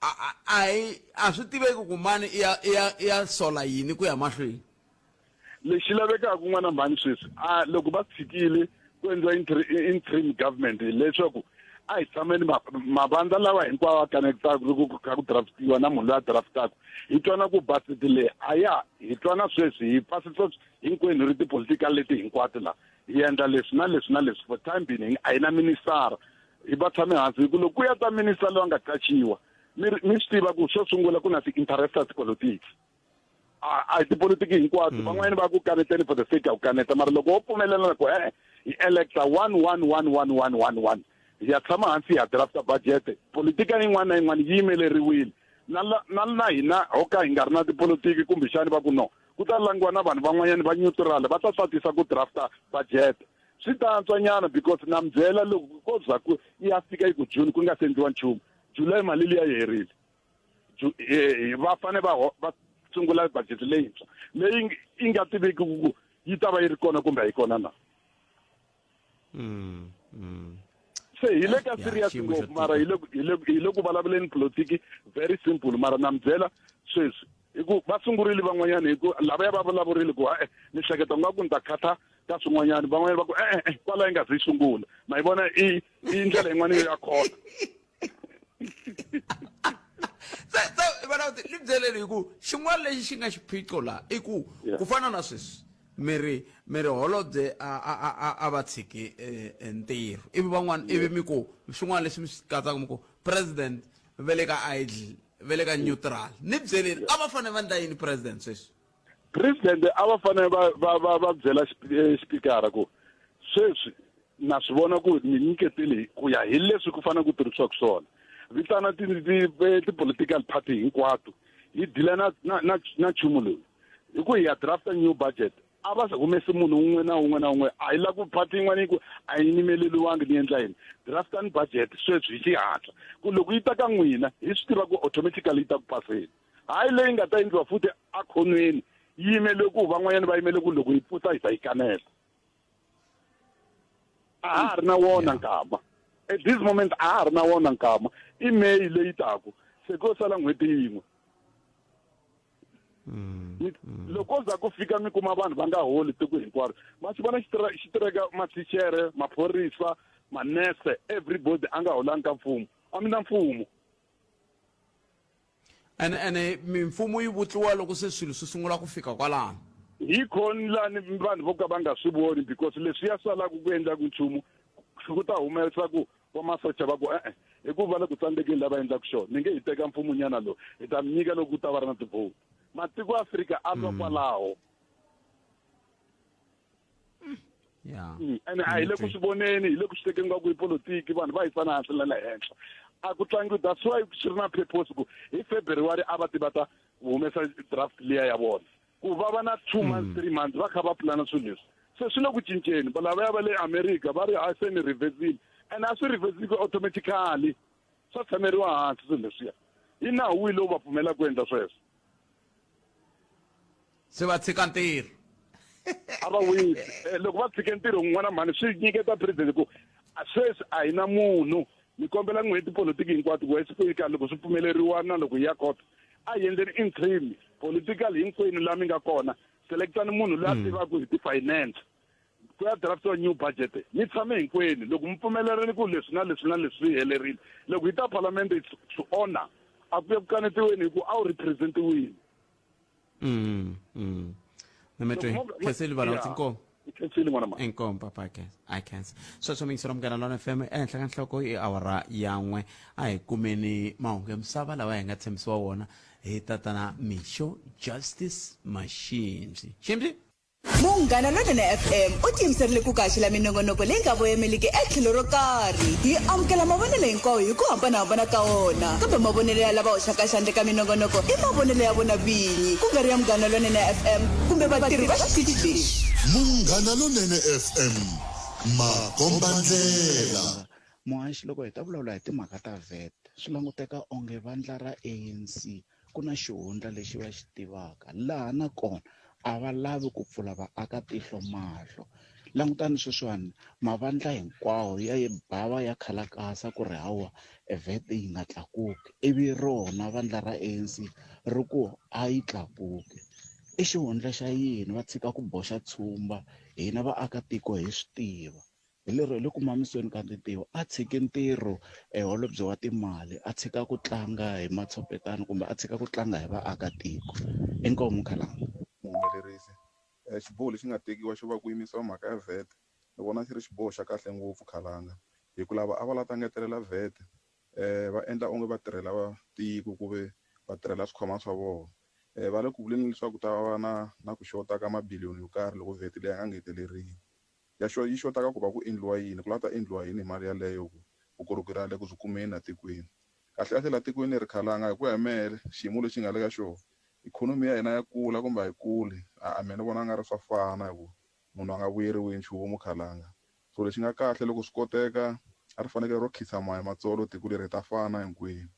a hi a swi tiveki ku mani i ya i ya i ya sola yini ku ya mahlweni lexi lavekaka n'wana mhani sweswi a loko va tshikile ku endliwa interim government leswaku a hi tshameni mavandla lawa hinkwawo a kanetaka loko ku kha ku draftiwa na munhu loyi a draftaka hi twana ku budget leyi a ya hi twana sweswi hi pasisa hinkwenu hi ri tipolitical leti hinkwato laha hi endla leswi na leswi na leswi for time being a hi na ministara hi va tshame hansi hi ku loko ku ya ta minister loyi a nga qachiwa mi mi swi tiva ku xo sungula ku na ti-interest ta tipolotiki a hi tipolotiki hinkwato mm. van'wanyana va ku kaneteni for the sake ya ku kaneta mara loko wo pfumelelana ku e-e hi electa one one one one one one one hi ya tshama hansi hi ya drafta budget politika yin'wana na yin'wana yi yimeleriwile na na na hina ho ka hi nga ri na tipolotiki kumbexani va ku no ku ta langiwa na vanhu van'wanyana va neutral va ta tatisa ku drafta budget swi ta antswa nyana because na mi byela loko ko za ku ya fika yi ku june ku nga se endliwa nchumu july mali liya yi herile eh, va fane va va sungula budget leyintshwa leyi yi nga tiveki ku yi ta va yi ri kona kumbe a yi kona na mm, mm. se hi le ka serious ngopfu mara hi le hi le ku vulavuleni politiki very simple mara na mi byela sweswi hi ku va sungurile van'wanyana hi ku lavaya va vulavurile ku e ni hleketa nga ku ni ta khatha ka swin'wanyana van'wanyana va ku e-e kwala yi nga zi yi sungula ma yi vona i i ndlela yin'wana yo ya khona se se vana ni byeleni hi ku xin'wana lexi xi nga xiphiqo laha i ku ku fana na sweswi mi ri mi ri holobye a a a a va tshiki eh, eh, ntirho ivi van'wana ivi mi ku swin'wana leswi mi swi katsaka mi ku president ve le ka idle ve le ka neutral ni byeleni a va fanele va endla yini president sweswi president a va fanele va va va va byela eh, xipikara ku sweswi na swi vona ku mi nyiketele ku ya hi leswi ku fanele ku tirhisiwaka swona vitana ti-political party hinkwato hi dila na na na na nchumu lowu hi ku hi ya drafta new budget a va humesi munhu un'we na un'we na un'we a hi la ku party yin'wana yi ku a yi yimeleliwangi ni endla yini draftani budget sweswi hi xihatla ku loko yi ta ka n'wina hi swi tiva ku automatically yi ta ku paseni hayi leyi nga ta endliwa futhi akhonweni yi yimele ku van'wanyana va yimele ku loko yi pfuta hi ta yi kanela a ha ha ri na wona nkama at this moment a ha ha ri na wona nkama i May leyi taku se ko sala n'hweti yin'we mm, mm. loko za ku fika mi kuma vanhu va nga holi tiko hinkwaro ma swi vona xitireka mathichere maphorisa manese everybody a nga holangi ka mfumo a mi na mfumo ene ene mimfumo yi vutliwa loko se swilo swi sungula ku fika kwalano hi khoni lani vanhu vo ka va nga swi voni because leswi ya salaka ku endlaku nchumu ku ta humesa ku va masocha va ku e-e hikuva va le ku tsandzekeni lava endlaka xona ni nge hi teka mfumunyana lowu hi ta mi nyika loko ku ta va ri na tivhoti matiko ya afrika a twa mm. kwalaho yeah mm, ene a hi le ku swi voneni hi le ku swi tekeni nga ku i politiki vanhu va hisana hansi na le henhla a ku tlangiwi that's why swi ri na purpose ku hi february a va ti va ta humesa draft liya ya vona ku va va na two months mm. three months va kha va pulana swilo leswi Se swi le ku cinceni, lavaya va le America va ri a se ni reversile, and a swi reversiki automatically, swa tshameriwa hansi swilo leswiya. I nawu wihi lowu va pfumelaka ku endla sweswo? Se va tshika ntirho. A va wisi. Eh, loko va tshike ntirho n'wana mhani swi nyiketa president ku sweswi a hi na munhu ni kombela n'we tipolotiki hinkwato ku speaker loko swi pfumeleriwa na loko hi ya court a hi endleni interim political hinkwenu laha mi nga kona selectani munhu loyi a mm. tivaka hi ti-finance ku ya draftiwa new budget mi tshame hinkwenu loko mi pfumelereni ku leswi na leswi na leswi swi helerile loko yi ta palamende to honor a ku ya ku kanetiweni hi ku a wu representiwile mm, mm. Nametwe, khenseli vanhu va inkomu khensile n'wana ma inkomu papa I khensa sweswo miyingiselo munghana lona fm ehenhla ka nhloko i awara ya n'we a hi kumeni mahungu ya misava lawa hi nga tshembisiwa wona hi tatana mixo justice mashimbyi ximbyi Munghana Lonene FM u tiyimiserile ku kaxela minongonoko leyi nga voyemeliki etlhelo ro karhi. Hi amukela mavonelo hinkwawo hi ku hambanahambana ka wona, kambe mavonelo ya lava hoxaka xandla eka minongonoko i mavonelo ya vona vinyi, ku nga ri ya Munghana Lonene FM kumbe vatirhi va xitichi lexi. Munghana Lonene FM, makombandlela. Muhaxi, loko hi ta vulavula hi timhaka ta VAT, swi languteka onge vandla ra ANC ku na xihundla lexi va xi tivaka laha na kona a va lavi ku pfula vaakatihlo mahlo langutani sweswiwani mavandla hinkwawo ya yi bava ya khalakasa ku ri hawa VAT yi nga tlakuki ivi rona vandla ra ANC ri ku a yi tlakuki i xihundla xa yini va tshika ku boxa tshumba hina vaakatiko hi swi tiva. Hi lero hi le ku mamiseni ka tintiho a tshiki ntirho e holobye wa timali a tshika ku tlanga hi matshopetana kumbe a tshika ku tlanga hi vaakatiko inkomu khalanga Muhumelerisi xiboho lexi nga tekiwa xo va ku yimisiwa mhaka ya VAT ni vona xi ri xiboho xa kahle ngopfu khalanga hi ku lava a va la ta ngetelela VAT va endla onge va tirhela tiko ku ve va tirhela swikhwama swa vona va le ku vuleni leswaku ku ta va na na ku xota ka mabiliyoni yo karhi loko VAT leyi ya nga ngeteleriwi. Ya xo yi xota ka ku va ku endliwa yini, ku la ta endliwa yini hi mali yaleyo ku vukorhokeri a le ku byi kumeni la tikweni. Kahle-kahle la tikweni leri khalanga hi ku ya hi mehe xiyimo lexi hi nga le ka xona, ikhonomi ya hina ya kula kumbe a yi kuli, a mehe ni vona nga ri swa fana hi ku munhu a nga vuyeriwi hi nchumu khalanga. So lexi nga kahle loko swi koteka a ri fanekele ro khinsama hi matsolo tiko leri hi ta fana hinkwenu.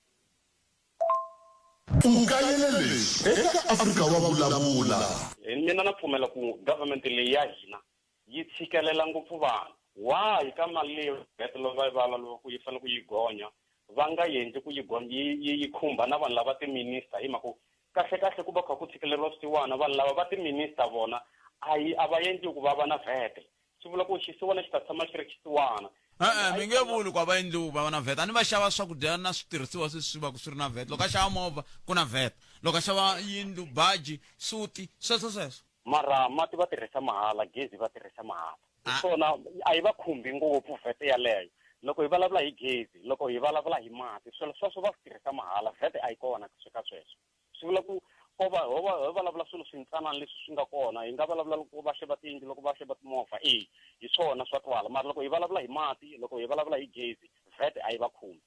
U kayele leswi eka Afrika Wa Vulavula. Mina na pfumela ku government leyi ya hina yi tshikelela ngopfu vanhu. Why ka mali leyi VAT va yi vulavula ku yi fanele ku yi gonya va nga endli ku yi gonya yi yi yi khumba na vanhu lava ti-minister hi mhaka ku kahle kahle ku va kha ku tshikeleriwa swisiwana vanhu lava va ti-minister vona a yi a va endli ku va va na VAT swi vula ku xisiwana xi ta tshama xi ri xisiwana. E-e, mi nge vuli ku a va endli ku va va na VAT. A ni va xava swakudya na switirhisiwa sweswi swi va swi ri na VAT. Loko a xava movha ku na VAT, loko a xava yindlu, baji, suti, sweswo sweswo. Mara mati va tirhisa mahala, gezi va tirhisa mahala. Hi swona a yi va khumbi ngopfu VAT yaleyo. Loko hi vulavula hi gezi, loko hi vulavula hi mati, swilo sweswo va swi tirhisa mahala, VAT a yi kona ka sweswo. Swi vula ku ko va ho va ho vulavula swilo swintsanana leswi swi nga kona hi nga vulavula loko va xava tiyindlu loko va xava timovha e hi swona swa twala mara loko hi vulavula hi mati loko hi vulavula hi gezi VAT a yi va khumbi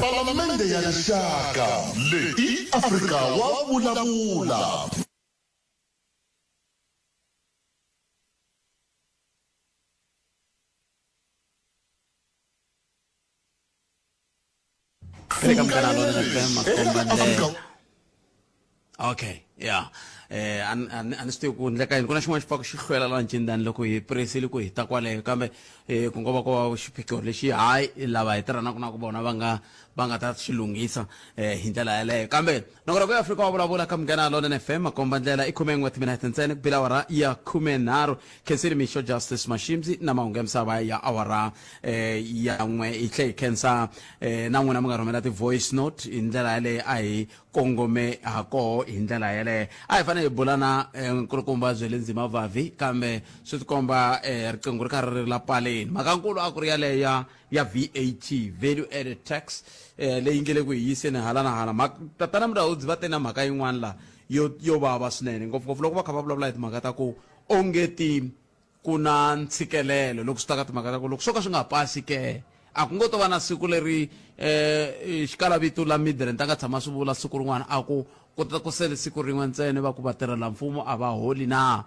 Palamende ya Rixaka leyi i Afrika wa vulavula. Eka Munghana Lonene FM makomba ndlela okay ya eh a ni swi tivi ku ndleka yini ku na xin'wana xi pfaka xi hlwela laha ncindani loko hi presile ku hi ta kwaleyo kambe eh ku ngo va ko va xiphiqo lexi hayi lava hi tirhanaka na ku vona va nga va nga ta xi lunghisa eh hi ndlela yaleyo kambe nongonoko ya Afrika wa vulavula ka Munghana Lonene FM makomba ndlela i 11 timinete ntsena ku bile awara ya 13 khensile mixo Justice Mashimzi na mahungu ya misava ya awara eh, ya n'we hi tlhe hi khensa eh, na n'wina mi nga rhumela ti-voice note hi ndlela yaleyo a hi kongome ha koho hi ndlela yaleyo a hi fanele hi bula na eh, nkulukumba Zwelinzima Vavi kambe swi tikomba eh, riqingho ri karhi ri la paleni mhakankulu a ku ri yaleyo ya ya VAT value added tax eh, leyi nge le ku hi yiseni hala na hala tatana Mulaudzi va te na mhaka yin'wana la yo yo vava swinene ngopfungopfu loko va kha va vulavula hi timhaka ta ku onge ti ku na ntshikelelo loko swi ta ka timhaka ta ku loko swo ka swi nga pasi ke a ku ngo to va na siku leri eh xikalavito la Midrand a nga tshama swi vula siku rin'wana a ku ku ta ku sele siku rin'we ntsena va ku vatirhela mfumo a va holi na.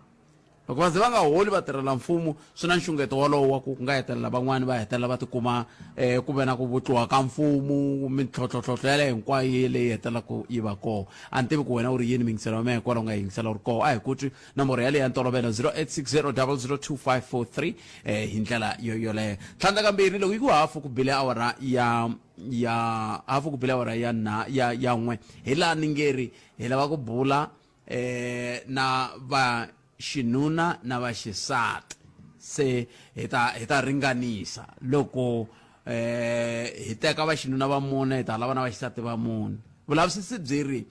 Loko va ze va nga holi vatirhela mfumo swi na nxungeto wolowo wa ku ku nga hetelela van'wani va hetelela va tikuma um ku ve na ku vutliwa ka mfumo mintlhontlhontlhontlho yaleyo hinkwayo leyi hetelelaka yi va kona. A ni tivi ku wena u ri yini miyingiselo wa mehe kwala u nga yingisela u ri koho a hi ku twi nomboro yaleyo ya ntolovelo 0860 002543 eh, hi ndlela yo yoleyo. Tlhandlakambirhi loko yi ku hafu ku bile awara ya ya hafu ku bile awara ya na ya ya n'we hi laha ni nge ri hi lava ku bula eh na va xinuna na va xisati se hi ta hi ta ringanisa loko eh hi teka va xinuna va mune hi ta lava na va xisati va mune vulavisisi byi ri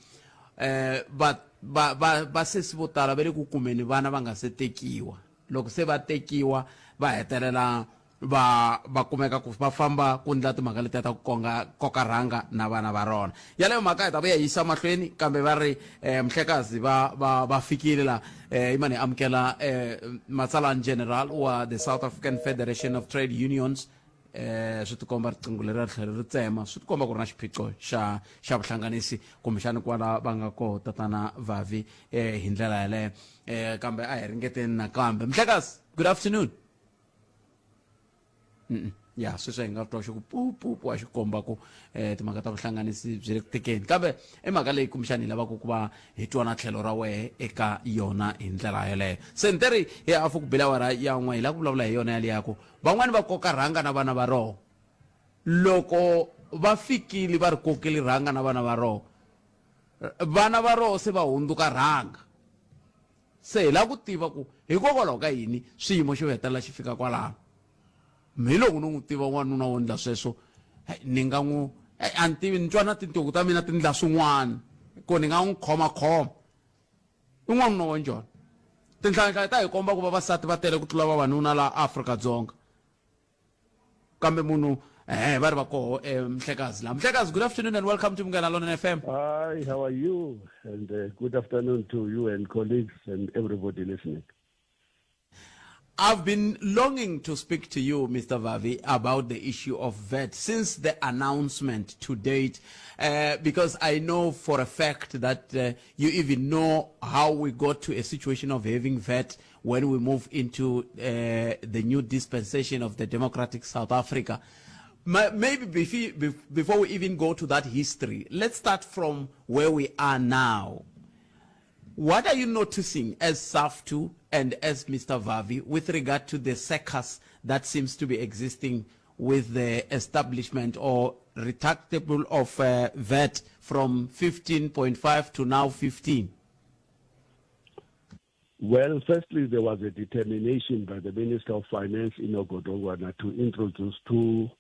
eh va va va vasesi vo tala va le ku kumeni vana va nga se tekiwa loko se va tekiwa va hetelela va va kumeka ku va famba ku ndla timhaka letiya ta ku konga koka rhanga na vana va rona yaleyo mhaka hi ta vuya yisa mahlweni kambe va ri eh, mhlekazi va va va fikile la eh, imani hi amukela eh, matsalani general wa the South African Federation of Trade Unions eh swi tikomba riqingho leri ri tlhela ri tsema swi tikomba ku ri na xiphiqo xa xa vuhlanganisi kumbexani kwala va nga koho tatana Vavi eh hi ndlela yaleyo eh kambe a hi ringeteni nakambe mhlekazi good afternoon Mm-mm. ya sweswi hi nga twa xi ku pu pu pu a xi komba ku um timhaka ta vuhlanganisi byi le ku tekeni kambe i mhaka leyi kumbexani hi lavaka ku va hi twa na tlhelo ra wehe eka yona hi ndlela yeleyo se ni teri hi hafu ku bile awara ya n'we hi lava ku vulavula hi yona yaliya ku van'wani va koka rhanga na vana va roho loko va fikile va ri kokeli rhanga na vana va roho vana va roho se va hundzuka rhanga Se hi lava ku tiva ku hikokwalaho ka yini swiyimo xo hetelela xi fika kwalano. Mhe loko no n'wi tiva wanuna wo ndla sweswo, ni nga n'wi a ni tivi ni twa na tintiho ta mina ti ndla swin'wana ku ni nga n'wi khomakhoma. I n'wanuna wa njhani? Tinhlayanhlaya ta hi komba ku vavasati va tele ku tlula vavanuna laha Afrika-Dzonga. Kambe munhu eh va ri va koho eh, Mhlekazi la. Mhlekazi, good afternoon and welcome to Munghana Lonene FM. Hi, how are you? And good afternoon to you and colleagues and everybody listening. I've been longing to speak to you, Mr. Vavi, about the issue of VAT since the announcement to date, because I know for a fact that you even know how we got to a situation of having VAT when we move into the new dispensation of the democratic South Africa. Maybe before we even go to that history, let's start from where we are now. What are you noticing as SAFTU and as Mr. Vavi with regard to the circus that seems to be existing with the establishment or retractable of VAT from 15.5 to now 15? Well, firstly, there was a determination by the Minister of Finance, Enoch Godongwana, to introduce 2%.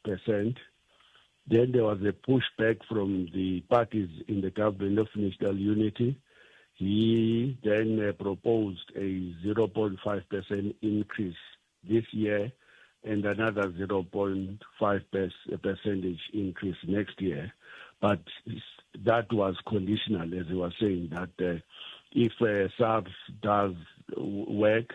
Then there was a pushback from the parties in the government of national unity. He then proposed a 0.5% increase this year and another 0.5 percentage increase next year. But that was conditional, as he was saying, that if SARS does work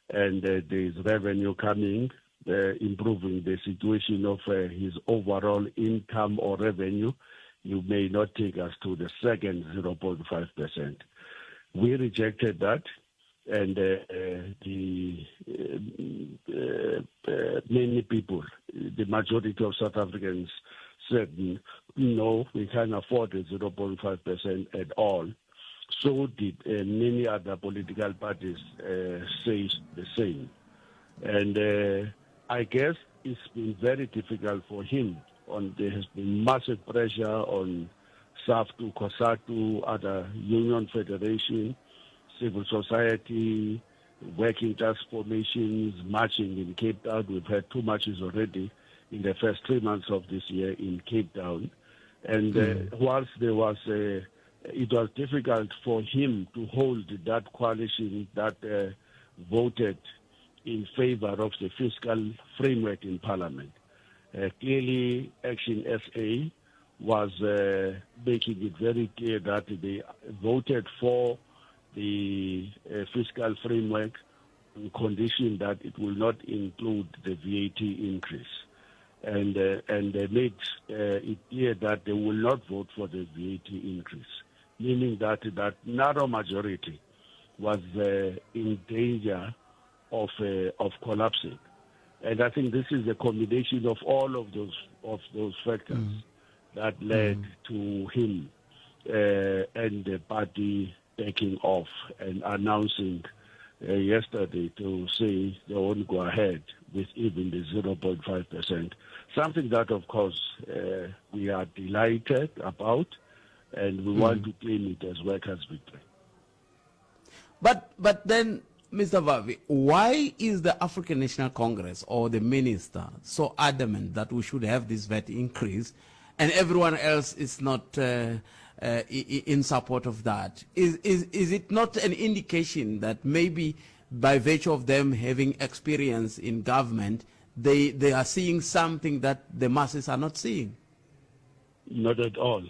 and there is revenue coming, improving the situation of his overall income or revenue, you may not take us to the second 0.5%. We rejected that, and the many people, the majority of South Africans said, no, we can't afford a 0.5% at all. So did many other political parties say the same. And I guess it's been very difficult for him. There has been massive pressure on SAFTU, COSATU, other union federation, civil society, working class formations, marching in Cape Town. We've had 2 marches already in the first 3 months of this year in Cape Town. And whilst it was difficult for him to hold that coalition that voted in favor of the fiscal framework in Parliament. Clearly, Action SA was making it very clear that they voted for the fiscal framework on condition that it will not include the VAT increase. And they made it clear that they will not vote for the VAT increase, meaning that that narrow majority was in danger of uh, of collapsing. And I think this is a combination of all of those of those factors mm. that led mm. to him uh, and the party backing off and announcing uh, yesterday to say they won't go ahead with even the 0.5%. Something that, of course, uh, we are delighted about and we mm. want to claim it as workers' victory. But, but then, Mr. Vavi, why is the African National Congress or the minister so adamant that we should have this VAT increase and everyone else is not uh, uh, in support of that? Is, is, is it not an indication that maybe by virtue of them having experience in government, they, they are seeing something that the masses are not seeing? Not at all.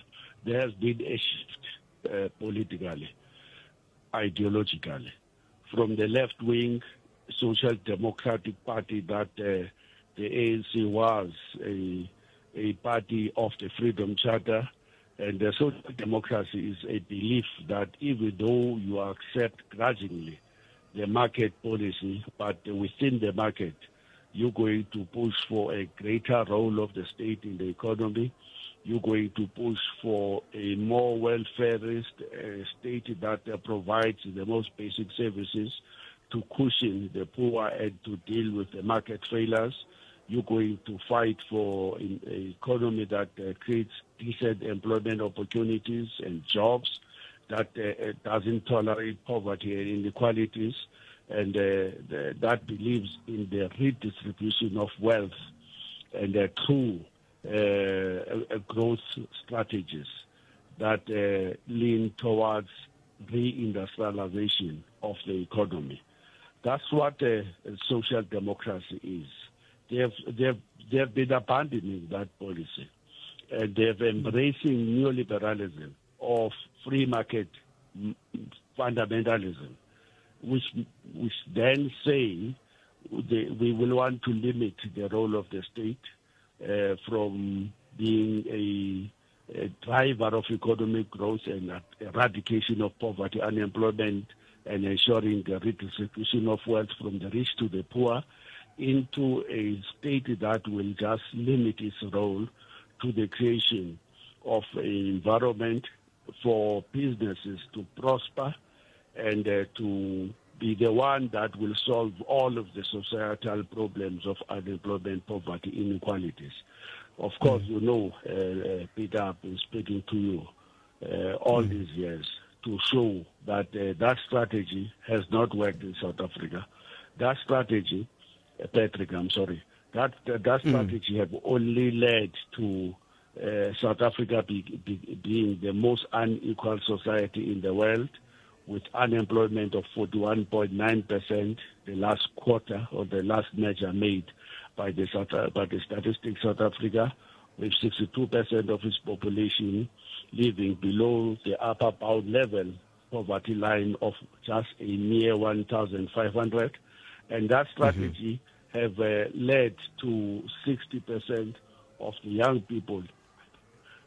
There has been a shift uh, politically, ideologically, from the left wing Social Democratic Party that uh, the ANC was a, a party of the Freedom Charter. And the social democracy is a belief that even though you accept grudgingly the market policy, but within the market, you're going to push for a greater role of the state in the economy. You're going to push for a more welfareist uh, state that uh, provides the most basic services to cushion the poor and to deal with the market failures. You're going to fight for an economy that uh, creates decent employment opportunities and jobs, that uh, uh doesn't tolerate poverty and inequalities, and uh, the, that believes in the redistribution of wealth and the true uh, growth strategies that uh, lean towards reindustrialization of the economy. That's what uh, social democracy is. They have, they, have, they have been abandoning that policy and they have embracing neoliberalism of free market fundamentalism, which, which then say they, we will want to limit the role of the state uh, from being a, a driver of economic growth and eradication of poverty, unemployment, and ensuring the redistribution of wealth from the rich to the poor into a state that will just limit its role to the creation of an environment for businesses to prosper and uh, to be the one that will solve all of the societal problems of unemployment, poverty, inequalities. Of course, mm. you know, uh, uh, Peter, I've been speaking to you uh, all mm. these years to show that uh, that strategy has not worked in South Africa. That strategy, uh, Patrick, I'm sorry, that, that, that mm. strategy mm. have only led to uh, South Africa be, be, being the most unequal society in the world, with unemployment of 41.9% the last quarter or the last measure made by the, South, by the Statistics South Africa, with 62% of its population living below the upper bound level poverty line of just a mere 1,500. And that strategy mm-hmm. have uh, led to 60% of the young people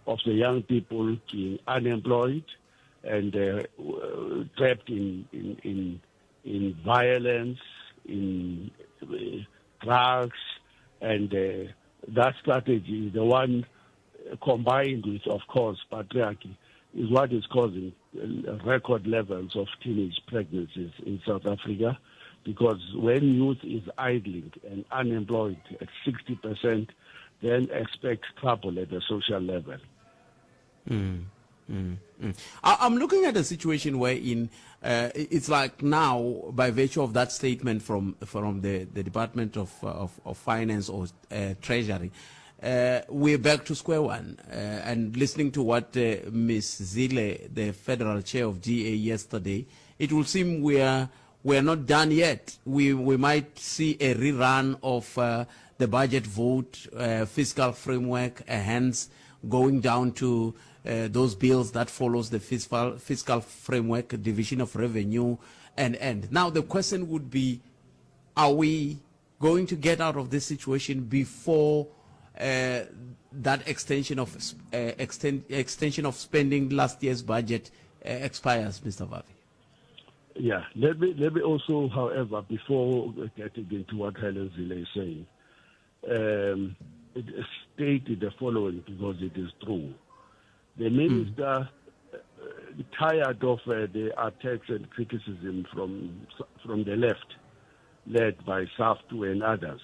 of the young people being unemployed and uh, trapped in, in, in, in violence, in uh, drugs, and uh, that strategy is the one combined with, of course, patriarchy, is what is causing record levels of teenage pregnancies in South Africa. Because when youth is idling and unemployed at 60%, then expect trouble at the social level. Mm. Mm, mm. I, am looking at a situation wherein uh, it's like now, by virtue of that statement from from the, the Department of, uh, of, of Finance or uh, Treasury, uh, we're back to square one. Uh, and listening to what uh, Ms. Zille, the federal chair of DA, yesterday, it will seem we are we are not done yet. We we might see a rerun of uh, the budget vote, uh, fiscal framework, uh, hence going down to uh, those bills that follows the fiscal fiscal framework, division of revenue, and and now the question would be, are we going to get out of this situation before uh, that extension of uh, extend, extension of spending last year's budget uh, expires, Mr. Vavi? Yeah. Let me let me also, however, before getting into what Helen Zille is saying, um, state the following because it is true. The minister tired of the attacks and criticism from from the left, led by SAFTU and others,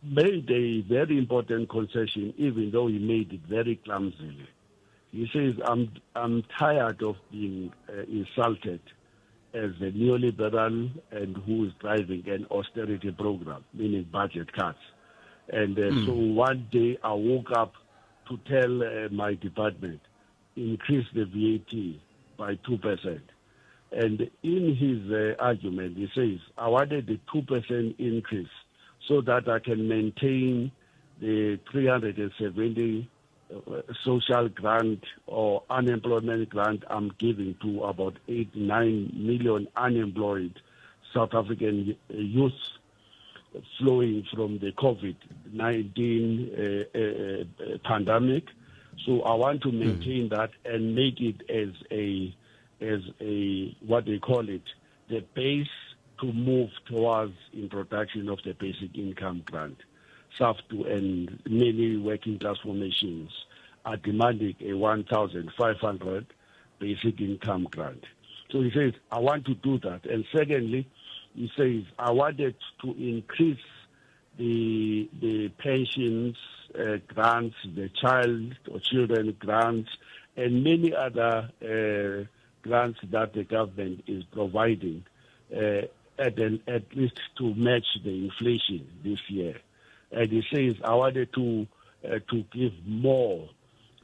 made a very important concession, even though he made it very clumsily. He says, I'm, I'm tired of being insulted as a neoliberal and who is driving an austerity program, meaning budget cuts. And so one day I woke up to tell my department, increase the VAT by 2%. And in his argument, he says, I wanted the 2% increase so that I can maintain the 370 social grant or unemployment grant I'm giving to about 8, 9 million unemployed South African youth flowing from the COVID-19 pandemic. So I want to maintain that and make it as a, as a, what they call it, the base to move towards introduction of the basic income grant. SAFTU and many working class formations are demanding a 1,500 basic income grant. So he says, I want to do that. And secondly, he says, I wanted to increase the, the pensions grants, the child or children grants, and many other grants that the government is providing at, an, at least to match the inflation this year. And he says, I wanted to, to give more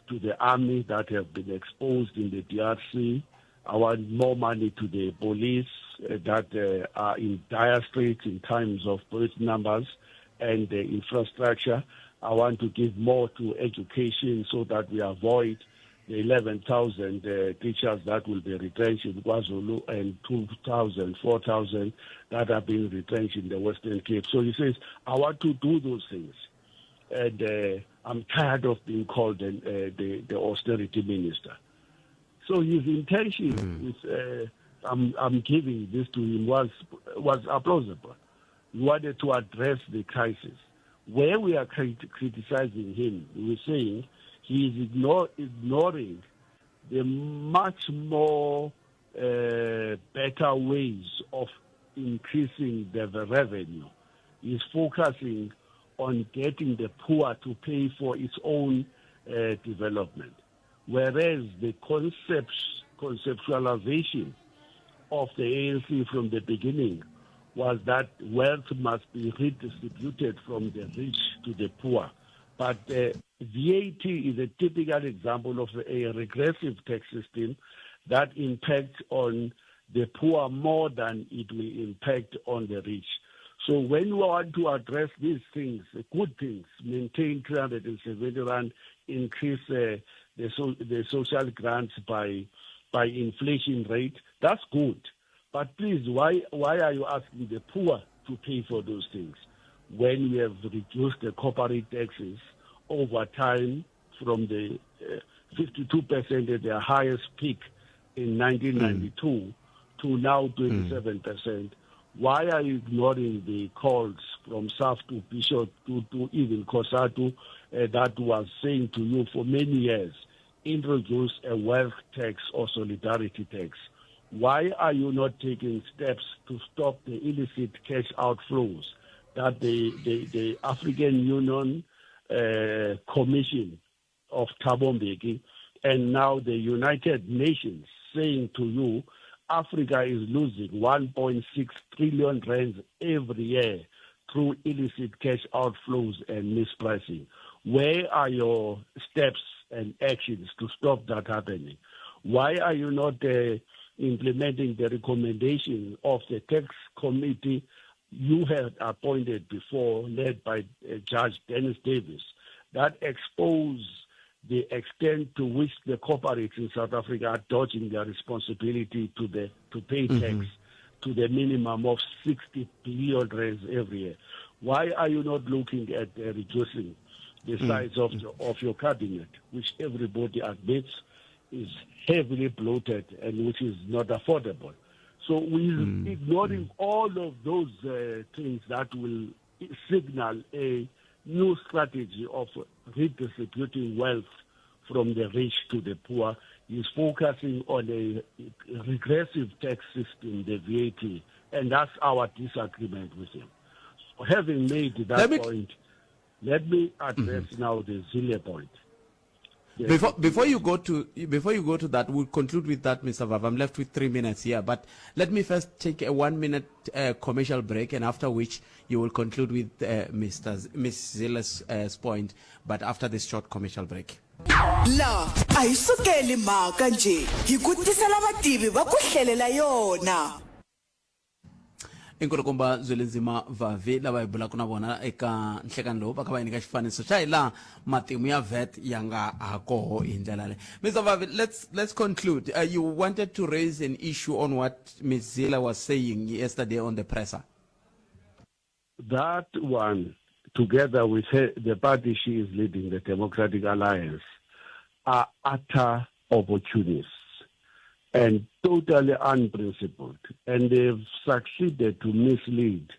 to the army that have been exposed in the DRC. I want more money to the police that are in dire straits in times of police numbers and the infrastructure. I want to give more to education so that we avoid the 11,000 teachers that will be retrenched in KwaZulu and 2,000, 4,000 that are being retrenched in the Western Cape. So he says, I want to do those things. And I'm tired of being called the, the austerity minister. So his intention with I'm, I'm giving this to him was, was applaudable. He wanted to address the crisis. Where we are criticizing him, we're saying he is ignoring the much more better ways of increasing the revenue. He's focusing on getting the poor to pay for its own development. Whereas the concepts, conceptualization of the ANC from the beginning was that wealth must be redistributed from the rich to the poor. But VAT is a typical example of a regressive tax system that impacts on the poor more than it will impact on the rich. So when we want to address these things, good things, maintain 370 rand, increase the, so, the social grants by, by inflation rate, that's good. But please, why, why are you asking the poor to pay for those things when we have reduced the corporate taxes over time from the 52% at their highest peak in 1992 to now 27%. Why are you ignoring the calls from SAFTU, Bishop, to, to even COSATU that was saying to you for many years, introduce a wealth tax or solidarity tax? Why are you not taking steps to stop the illicit cash outflows that the, the, the African Union Commission of Thabo Mbeki and now the United Nations saying to you, Africa is losing 1.6 trillion rands every year through illicit cash outflows and mispricing. Where are your steps and actions to stop that happening? Why are you not implementing the recommendation of the tax committee you had appointed before, led by Judge Dennis Davis, that exposed the extent to which the corporates in South Africa are dodging their responsibility to the to pay tax to the minimum of 60 billion rands every year. Why are you not looking at reducing the size of, the, of your cabinet, which everybody admits is heavily bloated and which is not affordable? So we're mm. ignoring mm. all of those uh, things that will signal a new strategy of redistributing wealth from the rich to the poor. He's focusing on a regressive tax system, the VAT, and that's our disagreement with him. So having made that let me, point, let me address mm -hmm. now the Zille point. Before, before you go to before you go to that, we'll conclude with that, Mr. Vav. I'm left with three minutes here, but let me first take a one-minute uh, commercial break, and after which you will conclude with uh, Mr. Z- Ms. Zille's uh, point. But after this short commercial break. La a hi sukeli mhaka njhe hi ku tisela vativi va ku hlelela yona. I nkulukumba Zwelinzima Vavi lava hi bulaka na vona eka nhlekani lowu va kha va hi nyika xifaniso xa hi laha matimu ya vet ya nga ha koho hi ndlela leyi. Mr Vavi, let's, let's conclude. Uh, you wanted to raise an issue on what Ms Zille was saying yesterday on the presser. That one, together with her, the party she is leading, the Democratic Alliance, are utter opportunists and totally unprincipled. And they've succeeded to mislead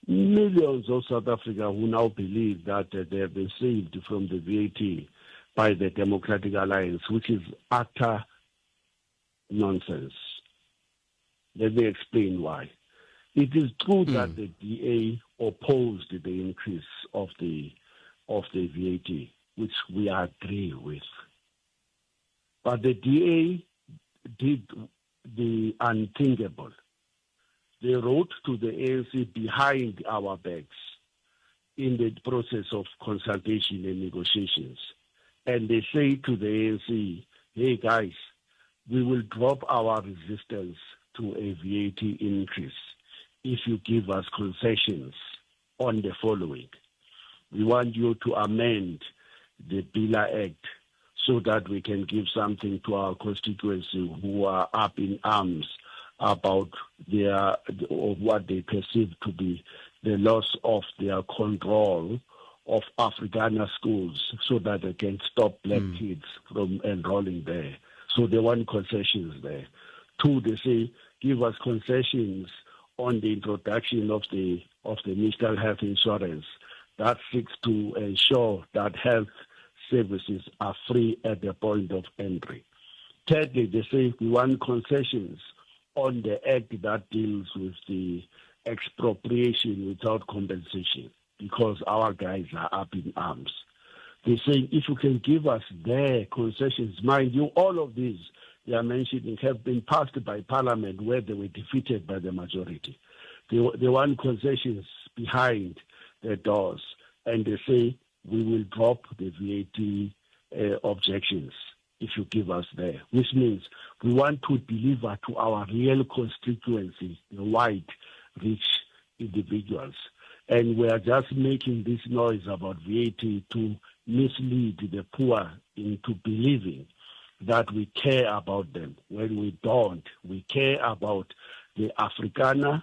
millions of South Africa who now believe that uh, they have been saved from the VAT by the Democratic Alliance, which is utter nonsense. Let me explain why. It is true mm. that the DA opposed the increase of the of the VAT, which we agree with. But the DA did the unthinkable. They wrote to the ANC behind our backs in the process of consultation and negotiations. And they say to the ANC, hey guys, we will drop our resistance to a VAT increase if you give us concessions on the following. We want you to amend the BILA Act so that we can give something to our constituency who are up in arms about their of what they perceive to be the loss of their control of Afrikaner schools so that they can stop black mm. kids from enrolling there. So they want concessions there. Two, they say, give us concessions on the introduction of the of the national health insurance that seeks to ensure that health services are free at the point of entry. Thirdly, they say we want concessions on the act that deals with the expropriation without compensation because our guys are up in arms. They say if you can give us their concessions, mind you, all of these they are mentioning have been passed by parliament where they were defeated by the majority. They, they want concessions behind the doors and they say we will drop the VAT uh, objections if you give us there, which means we want to deliver to our real constituency, the white, rich individuals. And we are just making this noise about VAT to mislead the poor into believing that we care about them when we don't. We care about the Afrikaner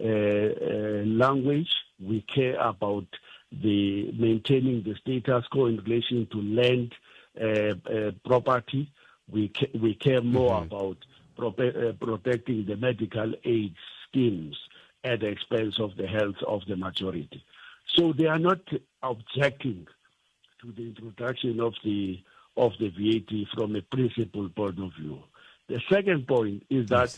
uh, uh, language. We care about the maintaining the status quo in relation to land uh, uh, property. We, ca- we care more mm-hmm. about uh, protecting the medical aid schemes at the expense of the health of the majority. So they are not objecting to the introduction of the of the VAT from a principle point of view. The second point is that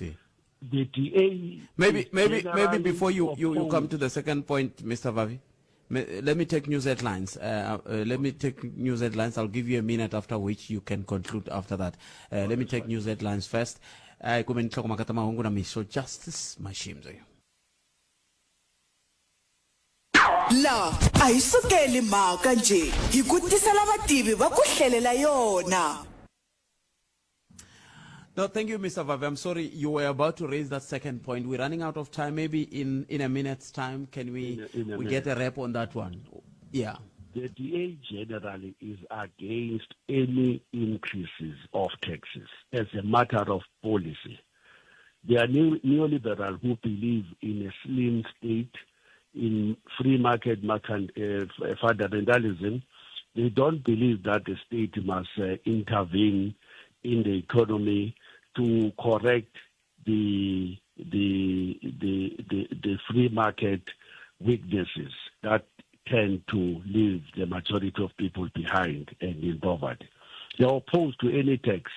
the DA maybe maybe maybe before you, you, you come to the second point, Mr. Vavi, let me take news headlines. Uh, uh, let me take news headlines. I'll give you a minute after which you can conclude after that. Uh, let me take news headlines first. Uh, kumbe nhlokomhaka ta mahungu na mixo Justice Mashimzi. La a hi sukeli mhaka njhe hi ku tisela vativi va ku hlelela yona. No, thank you, Mr. Vavi. I'm sorry, you were about to raise that second point. We're running out of time. Maybe in, in a minute's time, can we, in a, in a we get a wrap on that one? Yeah. The DA generally is against any increases of taxes as a matter of policy. They are neoliberal who believe in a slim state, in free market, market uh, fundamentalism. They don't believe that the state must uh, intervene in the economy to correct the the the the, the free market weaknesses that tend to leave the majority of people behind and in poverty. They are opposed to any tax.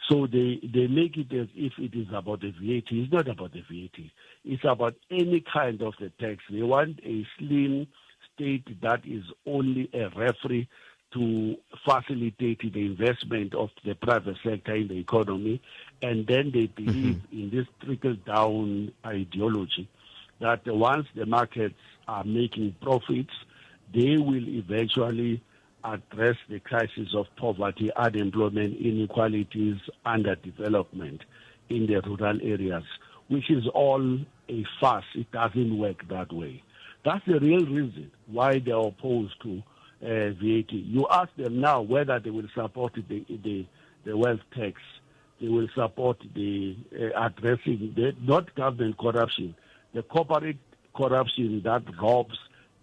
So they, they make it as if it is about the VAT. It's not about the VAT. It's about any kind of the tax. They want a slim state that is only a referee to facilitate the investment of the private sector in the economy. And then they believe mm-hmm. in this trickle down ideology that once the markets are making profits, they will eventually address the crisis of poverty, unemployment, inequalities, underdevelopment in the rural areas, which is all a farce. It doesn't work that way. That's the real reason why they're opposed to uh, VAT. You ask them now whether they will support the, the, the wealth tax, they will support the uh, addressing the not government corruption, the corporate corruption that robs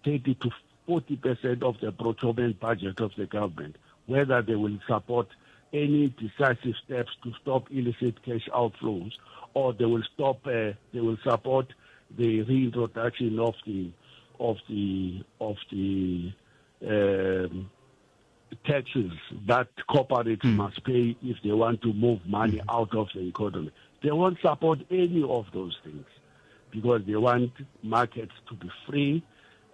30 to 40% of the procurement budget of the government, whether they will support any decisive steps to stop illicit cash outflows or they will stop uh, they will support the reintroduction of the of the of the um, taxes that corporates mm. must pay if they want to move money mm. out of the economy. They won't support any of those things because they want markets to be free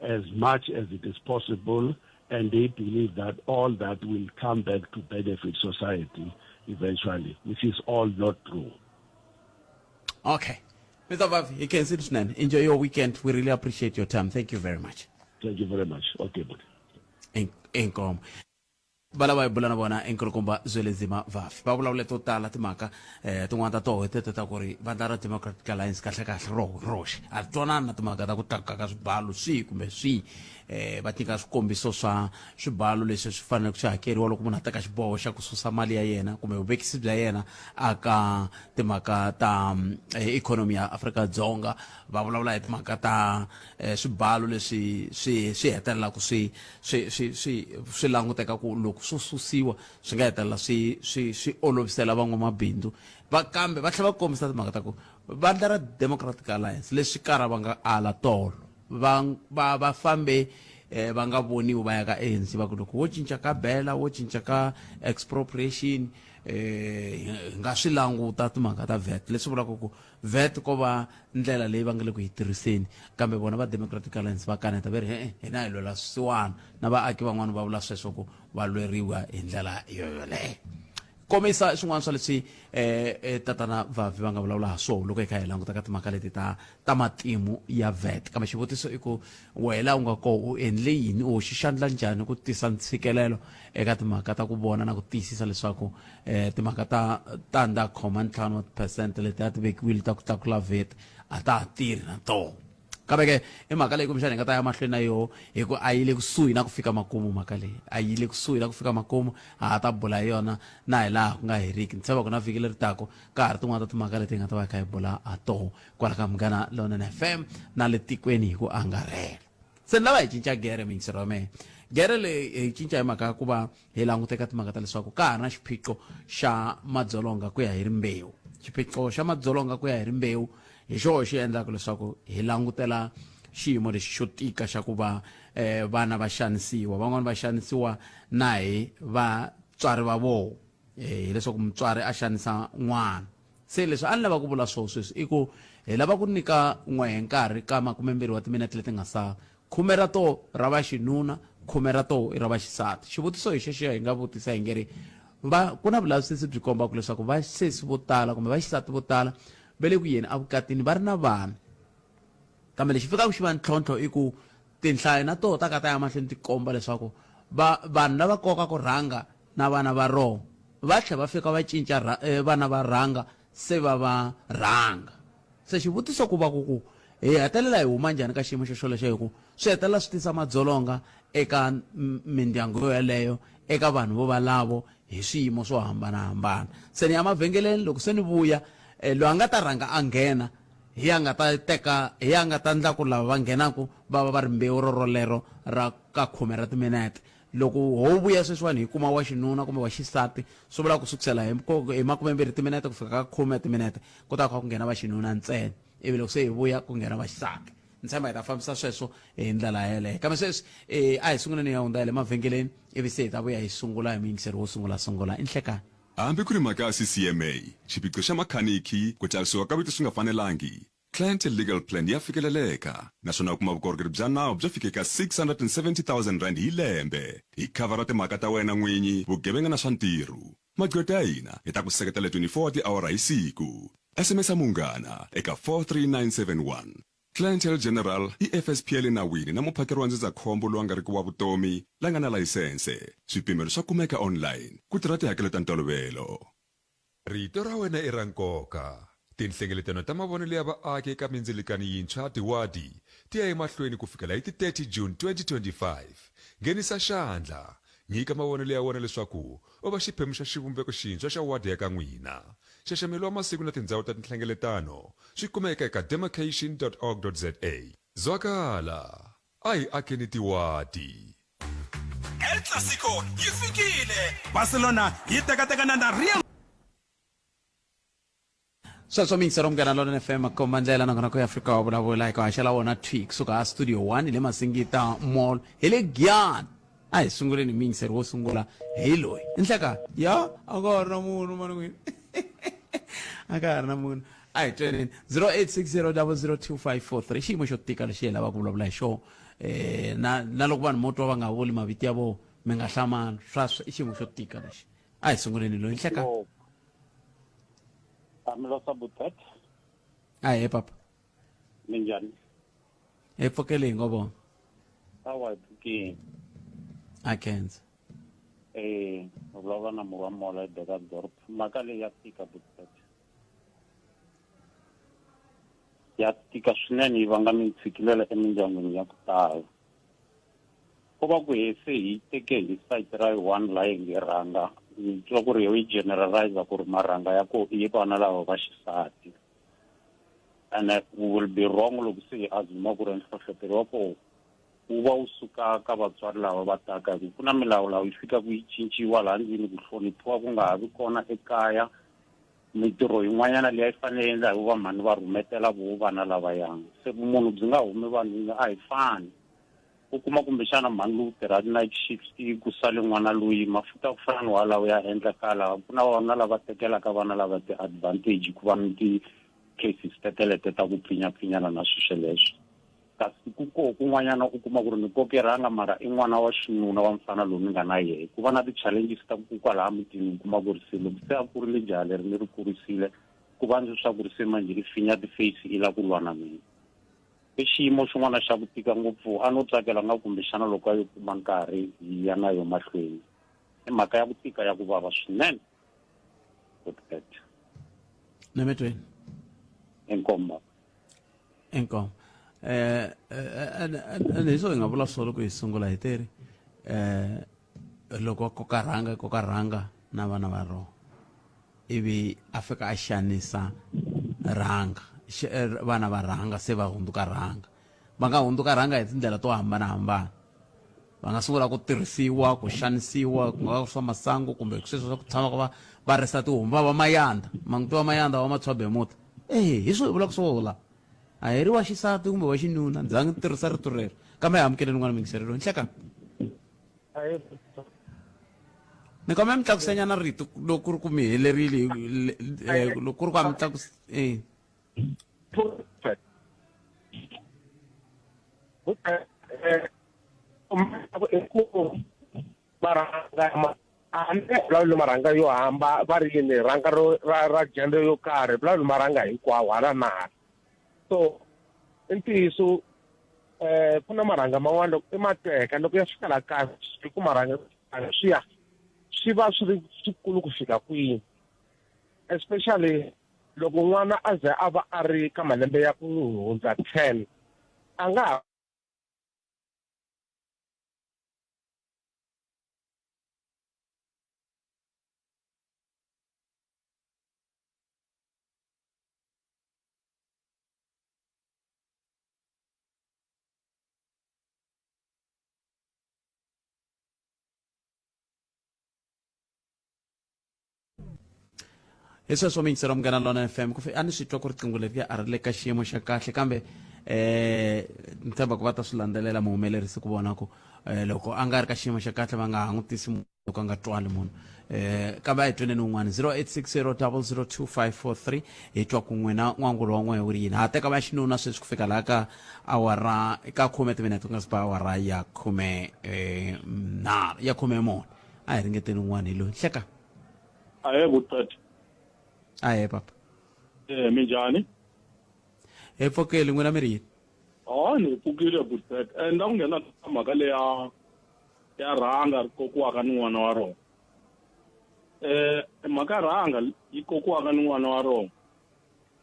as much as it is possible and they believe that all that will come back to benefit society eventually, which is all not true. Okay. Mr. Vavi, you can sit swinene. Enjoy your weekend. We really appreciate your time. Thank you very much. Thank you very much. Okay, buddy. Inkomo. Va lava hi bula na vona i nkulukumba Zwelenzima Vafi. Va vulavule to tala timhaka eh tin'wana ta toho teto ta ku ri vandla ra Democratic Alliance kahle kahle ro roxe a ri twanani na timhaka ta ku tlakuka ka swibalo swihi kumbe swihi eh va nyika swikombiso swa swibalo leswi swi faneleke swi hakeriwa loko munhu a teka xiboho xa ku susa mali ya yena kumbe vuvekisi bya yena aka timhaka ta eh, ikhonomi ya Afrika-Dzonga va vulavula hi timhaka ta eh, swibalo leswi swi swi hetelelaka swi swi swi swi swi languteka ku loko swo susiwa swi nga hetelela swi swi swi olovisela van'wamabindzu va kambe va tlhela va kombisa timhaka ta ku vandla ra Democratic Alliance leswi kara va nga ala tolo va va va fambe eh, va nga voniwi va ya ka ANC va ku loko wo cinca ka bela wo cinca ka expropriation eh hi nga swi languta timhaka ta VAT leswi vulaka ku VAT ko va ndlela leyi va nga le ku yi tirhiseni kambe vona va Democratic Alliance va kaneta va ri e-e hina hi lwela swisiwana na vaaki van'wana va vula sweswo ku va lweriwa hi ndlela yoyoleyo komisa swin'wana swa leswi eh, eh tatana Vavi va nga vulavula ha swona loko hi kha hi languta ka timhaka leti ta ta matimu ya VAT kambe xivutiso i ku wena u nga koho u endle yini u hoxi xandla njhani ku tisa ntshikelelo eka timhaka ta ku vona na ku tiyisisa leswaku eh, timhaka ta tandza khoma ntlhanu wa tiphesente leti a ti vekiwile ta ku tlakula VAT a ta ha tirhi na toho kambe ke i mhaka leyi kumbexana hi nga ta ya mahlweni na yoho hi ku a yi le kusuhi na ku fika makumu mhaka leyi a yi le kusuhi na ku fika makumu a ha ta bula hi yona na hi laha ku nga heriki ni tshemba ku na vhiki leri tako ka ha ri tin'wana ta timhaka leti hi nga ta va hi kha hi bula ha toho kwala ka Munghana Lonene FM na le tikweni hi ku angarhela se ni lava hi cinca gere miyingisero wa mehe gere leyi hi cinca hi mhaka ya ku va hi languteka timhaka ta leswaku ka ha ri na xiphiqo xa madzolonga ku ya hi rimbewu xiphiqo xa madzolonga ku ya hi rimbewu hi xoho xi endlaka leswaku hi langutela xiyimo lexi xo tika xa ku va eh, vana va xanisiwa van'wani va xanisiwa na hi vatswari va vona eh, hileswaku mutswari a xanisa n'wana se leswi a ni lava ku vula swona sweswi i ku hi lava ku nyika n'wehe nkarhi ka makumembirhi wa timinete leti nga sala Khume ra to ra va xinuna, khume ra to i ra va xisati. Xivutiso hi xexo hi nga vutisa hi nge ri, va, ku na vulavisisi byi kombaka leswaku vasesi vo tala kumbe va xisati vo tala va le ku yeni evukatini va ri na vana. Kambe lexi fikaka xi va ntlhontlho i ku tinhlayo na toho ta ka ta ya mahlweni ti komba leswaku va, vanhu lava kokaka rhanga na vana va roho va tlhela va fika va cinca vana va rhanga se va va rhanga. Se xivutiso ku va ku ku, hi hetelela hi huma njhani ka xiyimo xo xolexo? Hi ku swi hetelela swi tisa madzolonga eka mindyangu yoyaleyo, eka vanhu vo valavo hi swiyimo swo hambana-hambana. Se ni ya mavhengeleni, loko se ni vuya, loyi a nga ta rhanga a nghena hi ya nga ta teka, hi ya nga ta ndla ku lava va nghenaku va va va rimbewu rorolero ra ka khume ra timinete. Loko ho vuya sweswiwani hi kuma wa xinuna kumbe wa xisati, swi vula ku sukusela hi hi makumembirhi timinete ku fika ka khume ya timinete ku ta kha ku nghena va xinuna ntsena, ivi loko se hi vuya ku nghena va xisati. Ni tshemba hi ta fambisa sweswo hi ndlela yeleyo. Kambe sweswi eh, a hi sunguleni hi ya hundza hi le mavhengeleni, ivi se hi ta vuya hi sungula hi muyingiseri wo sungula sungula. I nhlekani. Hambi ku ri mhaka ya CCMA, xiphiqo xa makhanikhi, ku tsarisiwa ka vito swi nga fanelangi, Clientele Legal Plan ya fikeleleka naswona u kuma vukorhokeri bya nawu byo fika eka R670 000 hi lembe. Hi khavhara timhaka ta wena n'winyi, vugevenga na swa ntirho. Magqweta ya hina ya ta ku seketela 24 wa tiawara hi siku. SMS-a Munghana eka 43971. Clientele General i FSP ya le nawini na muphakeri wa ndzindzakhombo lowu a nga riki wa vutomi la nga na layisense. Swipimelo swa kumeka online. Ku tirha tihakelo ta ntolovelo. Rito ra wena i ra nkoka. Tinhlengeletano ta mavonelo ya vaaki eka mindzilikano yintshwa ya tiwadi ti ya emahlweni ku fikela hi ti 30 June 2025. Nghenisa xandla! Nyika mavonelo ya wena leswaku u va xiphemu xa xivumbeko xintshwa xa wadi ya ka n'wina. Nxaxamelo wa masiku na tindzhawu ta tinhlengeletano swi kumeka eka demarcation.org.za. Zwakala! A hi akeni tiwadi. El Clasico yi fikile! Barcelona yi tekatekana na Real. Sweswo miyingisero Munghana Lonene FM komba ndlela nongonoko ya Afrika wa vulavula hi ku haxela wona thwi kusuka a Studio 1 le Masingita Mall hi le Giyani. A hi sunguleni hi muyingiseri wo sungula hi loyi. Nhleka ya a ka ha ri na munhu mani n'wini. A ka ha ri na munhu. A hi tweneni 0860002543 xiyimo xo tika lexi hi lavaka ku vulavula hi xona. Na na loko vanhu mo twa va nga vuli mavito ya vona mi nga hlamali swaswo i xiyimo xo tika lexi. A hi sunguleni loyi nhleka. Amilosa Butet. Ahee papa. Minjhani? Hi pfukele hi ngo vona. Awa hi pfukile. A khensa. Eh, u vulavula na Murwa Mola eBekkersdorp. Mhaka leyi ya tika Butet. Ya tika swinene yi vanga mintshikilelo emindyangwini ya ku tala. Ko va ku he se hi teke hi site ra yi one la yi nge rhanga ni twa ku ri yo yi generalize ku ri marhanga ya ko i vana lava va xisati and we will be wrong loko se hi assume ku ri nhlohlotelo wa koho wu va wu suka ka vatswari lava va taka hi ku ku na milawu yi fikaka yi cinciwa laha ndlwini ku hloniphiwa ku nga ha vi kona ekaya Mintirho yin'wanyana leyi a yi fanele yi endla hi va mhani va rhumetela voho vana lavayani. Se vumunhu byi nga humi vanhwini a hi fani. U kuma kumbexana mhani lowu tirha night shift ku sale n'wana loyi mafuta ya ku fana ni walawo ya endlakala. Ku na vana lava tekelaka vana lava ti-advantage ku va ni ti-cases tetelete ta ku pfinyapfinyana na swi sweleswo. Kasi ku koho kun'wanyana u kuma ku ri ni koke rhanga mara i n'wana wa xinuna wa mfana lowu ni nga na yehe. Ku va na ti-challenges ta ku kwalaha mutini u kuma ku ri se loko se a kurile jaha leri ni ri kurisile ku va ndzi swa ku ri se manjhe ri finya ti-face i la ku lwa na mina. I xiyimo xin'wana xa ku tika ngopfu a no tsakela nga kumbexana loko a yo kuma nkarhi hi ya na yo mahlweni. I mhaka ya ku tika ya ku vava swinene. Good night. Nametweni. Inkomu. Inkomu. Eh ene hi swo hi nga vula swona loko hi sungula hi teri eh loko koka rhanga koka rhanga na vana va rona ivi a fika a xanisa rhanga vana va rhanga se va hundzuka rhanga va nga hundzuka rhanga hi tindlela to hambanahambana va nga sungula ku tirhisiwa ku xanisiwa ku nga va swa masangu kumbe sweswo swa ku tshama va va risa tihomu va va mayanda manguti wa mayanda wa matshwabemuta ehe hi swo hi vulaka swona a hi ri wa xisati kumbe wa xinuna ndzi nga tirhisa rito rero kambe hi amukeleni n'wana mingiselelo nhleka ni kombela mi tlakusenyana rito loko ku ri ku mi helerile loko ku ri ku a mi tlakus e a ni nge vulavuli marhanga yo hamba va ri yini rhanga ro ra ra gender yo karhi vulavuli marhanga hinkwawo hala na hala so i ntiyiso um ku na marhanga man'wana loko i ma teka loko ya fika la kaya i ku marhanga swi ya swi va swi ri swikulu ku fika kwini especially loko n'wana a ze a va a ri ka malembe ya ku hundza 10 a nga ha Hi sweswo miyingiseri wa Munghana Lonene FM ku a ni swi twa ku riqingho leriya a ri le ka xiyimo xa kahle kambe eh ni tshemba ku va ta swi landzelela muhumelerisi ku vona ku eh, loko a nga ri ka xiyimo xa kahle va nga ha n'wi tisi loko a nga twali munhu eh kambe a hi tweneni un'wana 0860002543 hi twa ku n'wina n'wangulo wa n'wehe wu ri yini ha teka va xinuna sweswi ku fika laha ka awara ka khume timinete ku nga si ba awara ya khume eh, nharhu ya khume mune a hi ringeteni un'wana hi loyi hleka Ahee Vutati. Ahee papa. Eh minjhani? Hi pfukile n'wina mi ri yini? Oh ni pfukile Vutati. Eh ni la ku nghena ka mhaka leya ya rhanga ri kokiwaka ni n'wana wa rona. Eh mhaka ya rhanga yi kokiwaka ni n'wana wa rona.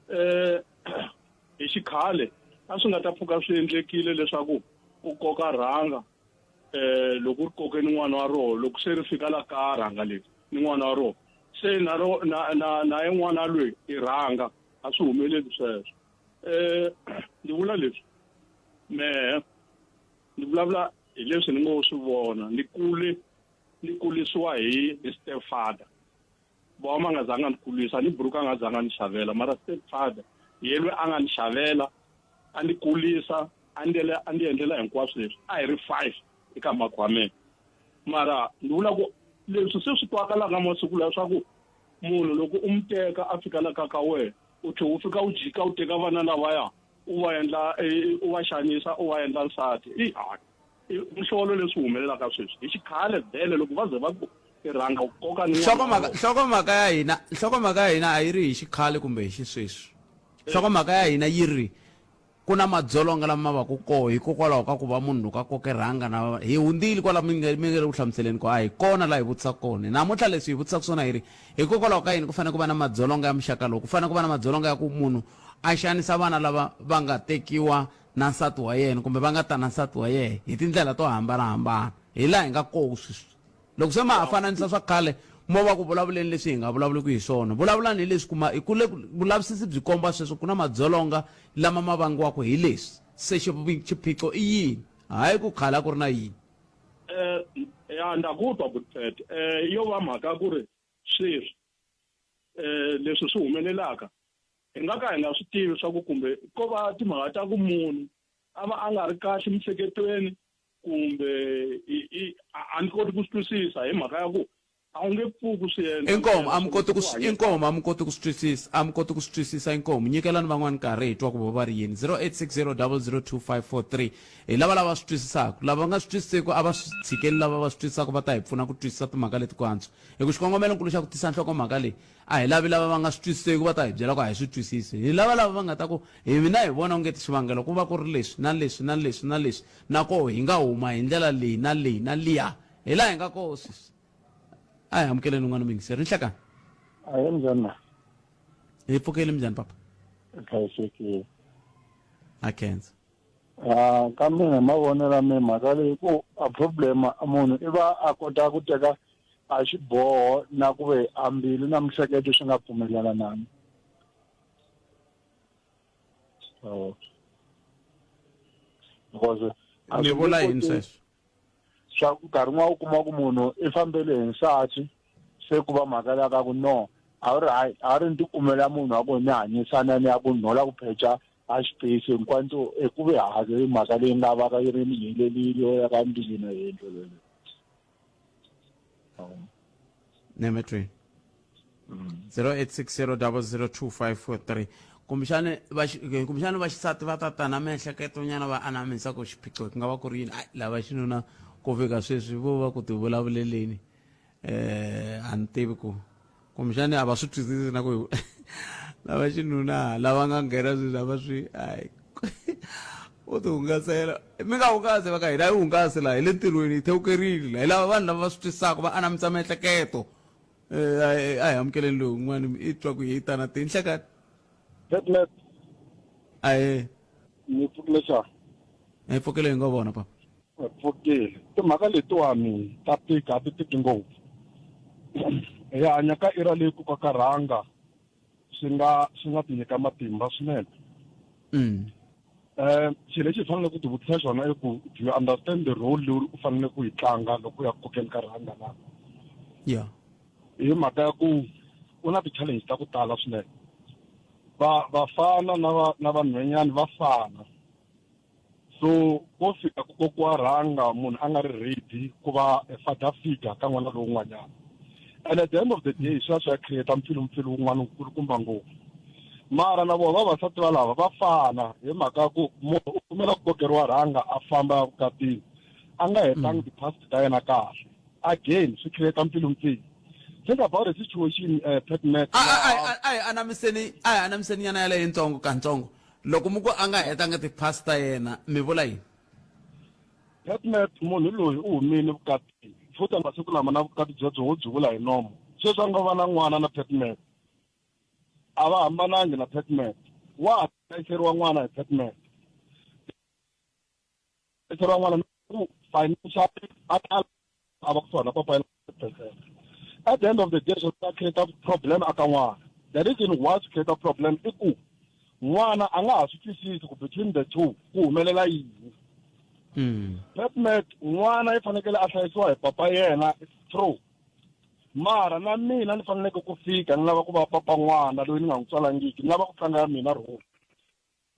Eh hi xikhale a swi nga ta pfuka swi endlekile leswaku u koka rhanga eh loko ri koke ni n'wana wa roho loko se ri fika la ka rhanga leri ni n'wana wa roho se na ro na na na ye n'wana loyi i rhanga a swi humeleli sweswo eh ndzi vula leswi mehe ndzi vulavula hi leswi ni ngo swi vona ni kule ni kulisiwa hi hi stepfather boma nga zanga ni kulisa ni buruka a nga zanga ni xavela mara stepfather yelwe a nga ni xavela a ni kulisa a ndlela a ndi endlela hinkwaswo leswi a hi ri five eka mhakhi wa mina mara ni vula ku leswi se swi twakalaka masiku lawa swa ku munhu loko u mu teka a fika la ka ka wena u tlhe u fika u jika u teka vana lavaya u va endla e, u va xanisa u va endla nsati i hayi muhlolo leswi humelelaka sweswi hi xikhale vhele loko va ze va ku i rhanga u koka ni nhlokomhaka ya hina nhlokomhaka ya hina a yi ri hi xikhale kumbe hi xisweswi nhlokomhaka ya hina yi ri Ku na madzolonga lama ma vaka koho hikokwalaho ka ku va munhu loko a koke rhanga na hi hundzile kwala mi nge mi nge le ku hlamuseleni ku a hi kona laha hi vutisaka kona. Namuntlha leswi hi vutisaka swona hi ri, hikokwalaho ka yini ku fanele ku va na madzolonga ya muxaka lowu? Ku fanele ku va na madzolonga ya ku munhu a xanisa vana lava va nga tekiwa na nsati wa yena kumbe va nga ta na nsati wa yena hi tindlela to hambana-hambana. Hi laha hi nga koho sweswi. Loko se ma ha fananisa swa khale, mo va ku vulavuleni leswi hi nga vulavuliki hi swona. Vulavulani hi leswi kuma hi ku le vulavisisi byi komba sweswo ku na madzolonga lama ma vangiwaka hi leswi. Se xiphiqo i yini? Hayi ku khale a ku ri na yini. Eh, ya ndza ku twa Butfet. Eh, yo va mhaka ku ri sweswi eh leswi swi humelelaka hi nga ka hi nga swi tivi swa ku kumbe ko va timhaka ta ku munhu a va a nga ri kahle miehleketweni kumbe a ni koti ku swi twisisa hi mhaka ya ku a wu nge pfuki swi endla inkomu a mi koti ku inkomu a mi koti ku swi twisisa a mi koti ku swi twisisa inkomu nyikelani van'wani nkarhi hi twa ku vo va ri yini 0860002543 hi lava lava swi twisisaka lava va nga swi twisiseku a va swi tshikeli lava va swi twisisaka va ta hi pfuna ku twisisa timhaka leti ku antswa hi ku xikongomelonkulu xa ku tisa nhlokomhaka leyi A hi lavi lava va nga swi twisiseki va ta hi byela ku a hi swi twisisi. Hi lava lava va nga ta ku, Hi mina hi vona ongeti xivangelo ku va ku ri leswi, na leswi, na leswi, na leswi, na koho hi nga huma hi ndlela leyi, na leyi, na liya. Hi laha hi nga koho sweswi. A hi amukeleni un'wana muyingiseri. Ni nhlekani. Ahee minjhani na? Hi pfukile minjhani papa? Hi hlayisekile. Ha khensa. Ah, ka mina hi mavonelo ya mina mhaka leyi ku a problem munhu i va a kota ku teka a xiboho na ku ve a mbilu na mihleketo swi nga pfumelelanani so because mi vula yini sweswo swa ku nkarhi wun'wana u kuma ku munhu i fambele hi nsati se ku va mhaka leya ka ku no a wu ri hayi a ri ni tikumela munhu wa ku ni hanyisana ni ya ku nhola ku pheca a xipesi hinkwanto i ku ve hake mhaka leyi nga va ka yi ri ni helelile ya ka mbilwini ya yendlo leyo nemetweni 0860002543 kumbexani va kumbexani va xisati va ta ta na miehleketo nyana va anamisa ku xiphiqo ku nga va ku ri yini ai lava xinuna ku fika sweswi vo va ku ti vulavuleleni eh a ni tivi ku kumbexani a va swi twisisi na ku lava xinuna lava nga nghena sweswi a va swi ai u ti hungasela mi nga hungasi va ka hina yi hungasi laha hi le ntirhweni hi thewukerile laha hi lava vanhu lava va swi twisisaka va anamisa miehleketo eh, a hi amukeleni loyi un'wana i twa ku hi tana tinhlekani ahee ni pfukile xa hi pfukile hi ngo vona papa hi pfukile timhaka letiwani ta tika a ti tiki ngopfu hi hanya ka era leyi ku ka rhanga swi nga swi nga tinyika matimba swinene mm. eh xilo lexi hi faneleke ku tivutisa xona i ku do you understand the role leyi u faneleke ku yi tlanga loko u ya kokeni ka rhanga la yeah hi mhaka ya ku u na ti-challenge ta ku tala swinene va vafana na va na vanhwenyani va fana so ko fika ku kokiwa rhanga munhu a nga ri ready ku va a father figure ka n'wana lowun'wanyana and at the end of the day swi ya swi ya create mpfilumpfilu wun'wana wukulukumba ngopfu mara na vona vavasati valava va fana hi mhaka ya ku munhu u pfumela ku kokeriwa rhanga a famba vukatini a nga hetangi ti-past ta yena kahle again swi create mpfilumpfilu think about a situation Pat Mac a a a hi anamiseni a hi anamiseni nyana yaleyo yintsongo kantsongo loko mi ku a nga hetanga ti-past ta yena mi vula yini Pat Mac munhu loyi u humile vukatini futhi masiku lama na vukati byebyo wo byi vula hi nomo sweswi a nga va na n'wana na Pat Mac a va hambanangi na Pat Mac wa ha hlayiseriwa n'wana hi Pat Mac hlayiseriwa n'wana ku financially a a va kusuhana papa yena percent at the end of the day swi ta create problem aka n'wana the reason why swi create problem i ku n'wana a nga ha swi twisisi ku between the two ku humelela yini Petmet n'wana i fanekele a hlayisiwa hi papa yena it's true mara na mina ni faneleke ku fika ni lava ku va papa n'wana loyi ni nga n'wi tswalangiki ni lava ku tlanga ya mina role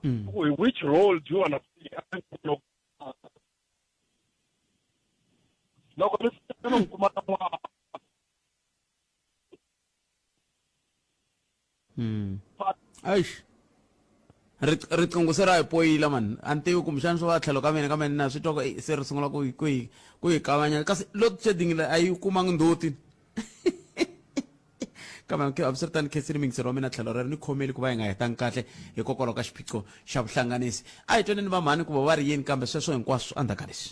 ku hi which role do you wanna play loko ni fika ni n'wi kuma na n'wana Eish. Riqingho se ra hi poyila mani a ni tivi kumbexana swo va tlhelo ka mina kambe na swi twa ku se ri sungula ku ku yi ku yi kavanya kasi load shedding leyi a yi kumangi ndzhuti kambe hambiswiritano khensile muyingiseri wa mina tlhelo rero ni khomeli ku va hi nga hetangi kahle hikokwalaho ka xiphiqo xa vuhlanganisi a hi twaneni va mhani ku va va ri yini kambe sweswo hinkwaswo endzhaku ka leswi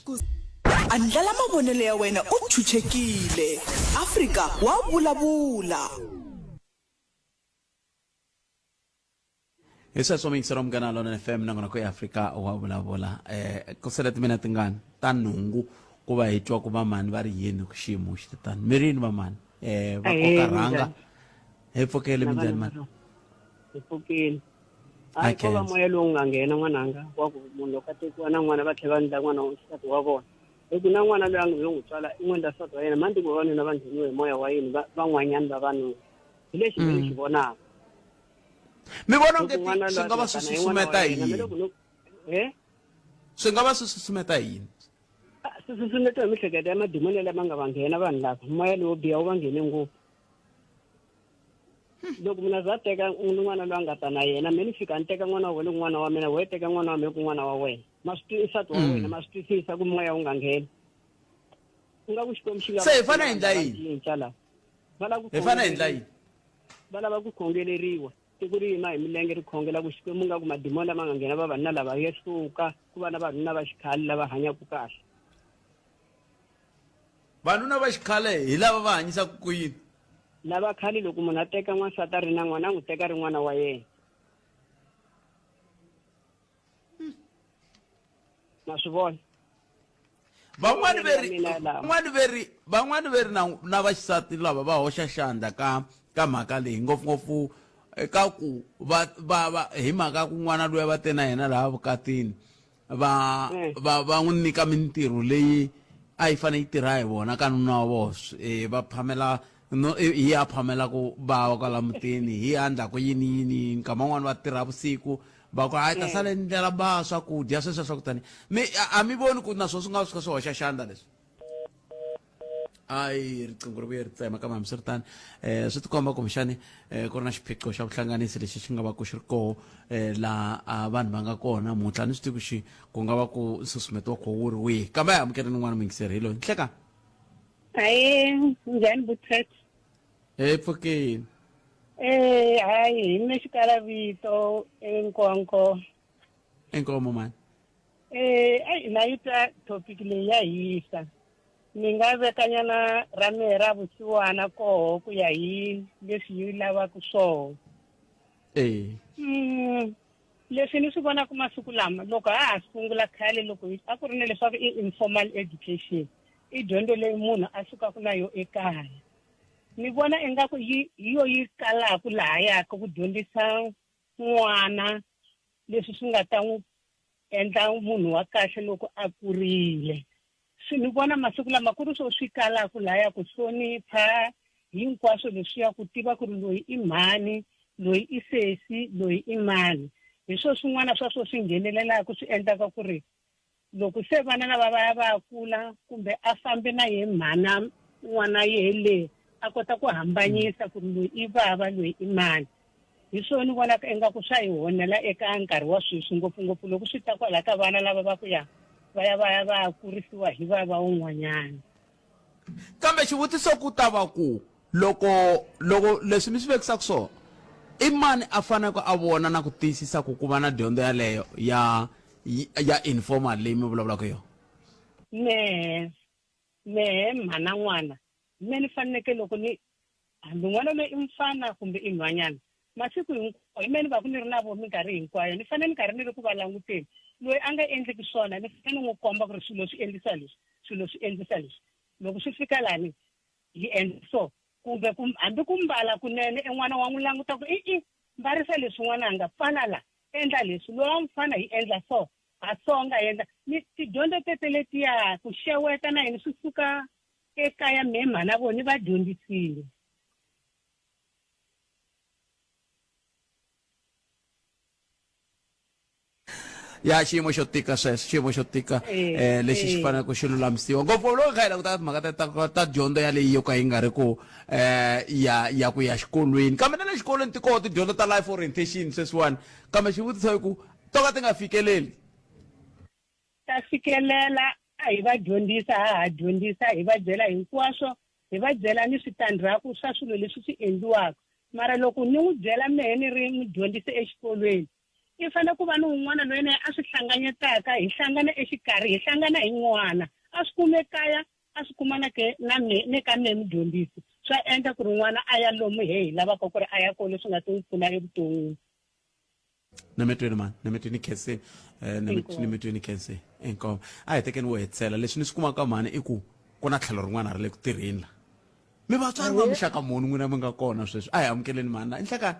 Andlala mavonelo ya wena u chuchekile. Afrika wa vulavula. Hi sweswo muyingiseri wa Munghana Lonene FM nongonoko ya Afrika wa vulavula eh ku sele timina tingani ta nhungu ku va hi twa ku vamani va ri yini ku xiyimo xi tani mi ri yini vamani eh va koka rhanga hi pfukele minjhani mani hi pfukile hayi ko va moya lowu nga nghena n'wananga wa ku munhu loko a tekiwa na n'wana va tlhela va ndla n'wana wa xisati wa vona hi ku na n'wana loyi a nga yo n'wi tswala i n'wendla nsati wa yena mani tiko vavanuna va ngheniwe hi moya wa yini van'wanyana vavanuna hi lexi mi xi vonaka mi vona onge swi nga va swi susumeta yini swi nga va swi susumeta yini swi susumeta hi mihleketo ya madimoni lama nga va nghena vanhu lava moya lowo biha wu va nghene ngopfu loko munhu a za teka n'wana loyi a nga ta na yena me ni fika ni teka n'wana wa wena ku n'wana wa mina wehe teka n'wana wa mina ku n'wana wa wena ma swi nsati wa wena ma swi twisisa ku moya wu nga nghena ku nga ku xikwembu xi se hi fanele hi endla yini va lava ku hi fanele hi endla yini va lava ku khongeleriwa tiko ri yima hi milenge ri khongela ku xikwembu nga ku madimoni lama nga nghena vavanuna lava ya suka ku va na vanuna va xikhale lava hanyaka kahle vanuna va xikhale hi lava va hanyisaka ku yini lava khale loko munhu a teka n'wansati a ri na n'wana a n'wi teka ri n'wana wa yena ma swi vona van'wani ve ri van'wani ve ri van'wani ve ri na na vaxisati lava va hoxa xandla ka ka mhaka leyi ngopfungopfu eka ku va va va hi mhaka ku n'wana luya va te na yena laha vukatini va va va n'wi nyika mintirho leyi a yi fanele yi tirha hi vona ka nuna wa vona eh, va phamela no eh, hi ya phamela ku va kwala mutini hi ya ndlaku yini yini yini nkama wun'wani va tirha vusiku va ku hayi ta sale ni ndlela ba swakudya sweswo swa ku tani mi a mi voni ku na swona swi nga swi kha swi hoxa xandla leswi ayi riqingho ri vuye ri tsema kambe hambiswiritano um swi tikomba kumbexani um ku ri na xiphiqo xa vuhlanganisi lexi xi nga va ku xi ri koho um laha vanhu va nga kona namuntlha ni swi tivi ku xi ku nga va ku nsusumeto wa kho wu ri wihi kambe a hi amukeleni un'wana muyingiseri hi loyi nhleka hayi njhani butret hi pfukile Eh, hayi hi mina xikala vito enkonko inkomo mani Eh, ayi na yi twa topic leyi ya hisa ni nga vekanyana ra mehe ra vusiwana koho ku ya hi leswi yi lavaka swoho eh Leswi ni swi vonaka masiku lama, loko ha ha sungula khale loko hi a ku ri na leswaku i informal education, i dyondzo leyi munhu a sukaka na yo ekaya. Ni vona ingaku yi hi yo yi kalaka lahaya ka ku dyondzisa n'wana leswi swi nga ta n'wi endla munhu wa kahle loko a kurile. Swi ni vona masiku lama ku ri swo swi kalaka lahaya ku hlonipha Hinkwaswo leswiya ku tiva ku ri loyi i mhani, loyi i sesi, loyi i mani. Hi swo swin'wana swa swo swi nghenelelaka swi endlaka ku ri loko se vana lava va ya va ya kula kumbe a fambe na ye mhana n'wana yehe le a kota ku hambanyisa ku ri loyi i vava loyi i mani. Hi swona ni vonaka ingaku swa hi honela eka nkarhi wa sweswi ngopfungopfu loko swi ta kwala ka vana lava va ku ya va ya va ya va ya kurisiwa hi vava un'wanyana. Kambe xivutiso ku ta va ku, loko, loko leswi mi swi vekisaka swona, i mani a faneleke a vona na ku tiyisisa ku ku va na dyondzo yaleyo ya, ya informal leyi mi vulavulaka hi yona? Mehe, mehe mhana n'wana, me ni faneleke loko ni, hambi n'wana loyi i mufana kumbe i nhwanyana, masiku hinkwawo hi me ni va ku ni ri na vona minkarhi hinkwayo, ni fanele ni karhi ni ri ku va languteni. Loyi a nga endliki swona ni fanele ni n'wi komba ku ri swilo swi endlisa leswi, swilo swi endlisa leswi. Loko swi fika lani hi endla so, kumbe ku hambi ku mbala kunene e n'wana wa n'wi languta ku i-i, mbarisa leswi n'wananga, pfala la, endla leswi, lowa mufana hi endla so, ha songa hi endla. Ni tidyondzo tete letiya, ku xeweta na yini swi suka ekaya mehe mhana vona ni va dyondzisile. Ya xiyimo xo tika sweswo, xiyimo xo tika eh lexi xi faneleke ku xi lulamisiwa ngopfu loko kha hi languta timhaka ta ta ta dyondzo yaleyi yo ka yi nga ri ku eh ya ya ku ya xikolweni, kambe na le xikolweni ti kona tidyondzo ta life orientation sweswiwani, kambe xivutiso i ku to ka ti nga fikeleli. Ta fikelela, a hi va dyondzisa, ha ha dyondzisa, hi va byela hinkwaswo, hi va byela ni switandzhaku swa swilo leswi swi endliwaka. Mara loko ni n'wi byela mehe ni ri mudyondzisi exikolweni, i fanele ku va ni un'wana loyi na yena a swi hlanganyetaka, hi hlangana exikarhi, hi hlangana hi n'wana. A swi kume kaya, a swi kuma na ke na me, ne ka mehe mudyondzisi. Swa endla ku ri n'wana a ya lomu he hi lavaka ku ri a ya kona leswi nga ta n'wi pfuna evuton'wini. Nemetweni mani, nemetweni khenseni, eh, nemetweni khenseni. Inkomu. A hi tekeni wo hetisela. Leswi ni swi kumaka mhani i ku ku na tlhelo rin'wana ra le ku tirheni la. Mi vatswari va muxaka muni n'wina mi nga kona sweswi? A hi amukeleni mhani la. I nhlekani.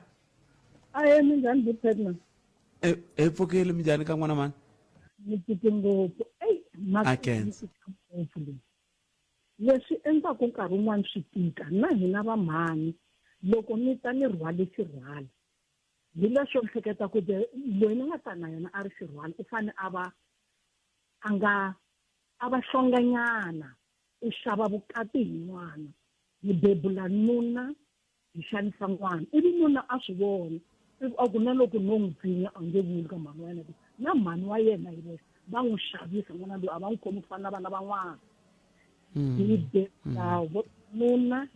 Ahe, minjhani Buthetna? E, hi pfukile minjhani ka n'wana mhani? Ni pfuke ngopfu. Eyi, mhaka A khensa. ngopfu leyi. Leswi endlaka nkarhi wun'wani swi tika na hina vamhani loko mi ta ni rhwale xirhwala. Hi leswo ni hleketa ku the loyi ni nga ta na yena a ri xirhwala u fane a va a nga a va hlonganyana u xava vukati hi n'wana hi bebula nuna hi xanisa n'wana ivi nuna a swi vona ivi a ku na loko no n'wi pfinya a nge vuli ka mhani wa yena ku na mhani wa yena hi voxe va n'wi xavisa n'wana loyi a va n'wi khomi ku fana na vana van'wana hi bebula nuna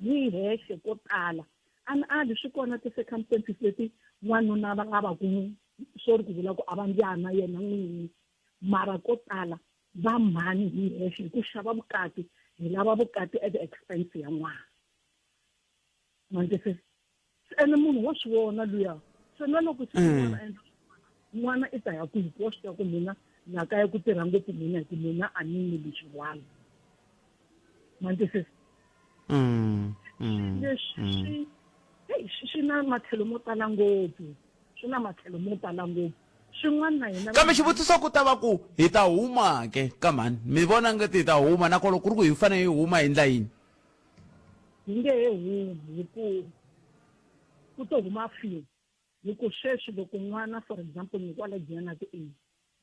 hi hexe ko tala A ni ali, swi kona ti-circumstances leti n'wanuna va nga va ku, sorry ku vula ku a va mbyana yena n'winyi, mara ko tala va mhani hi hexe hi ku xava vukati, hi lava vukati at the expense ya n'wana. Ma ni twisisa? Ene munhu wa swi vona luya, se na loko se n'wana a endla n'wana i ta ya kwihi ku wa swi tiva ku mina la kaya ku tirha ngopfu mina hi ku mina a ni ni lexi ma ni twisisa? Leswi swi heyi swi na matlhelo mo tala ngopfu, swi na matlhelo mo tala ngopfu. Swin'wana na hina Kambe xivutiso ku ta va ku hi ta huma ke ka mhani? Mi vona ngati hi ta huma na kona ku ri ku hi fanele hi huma hi ndla yini? Hi nge he humi hi ku ku to huma few hi ku sweswi loko n'wana for example ni kwala Giyani ti A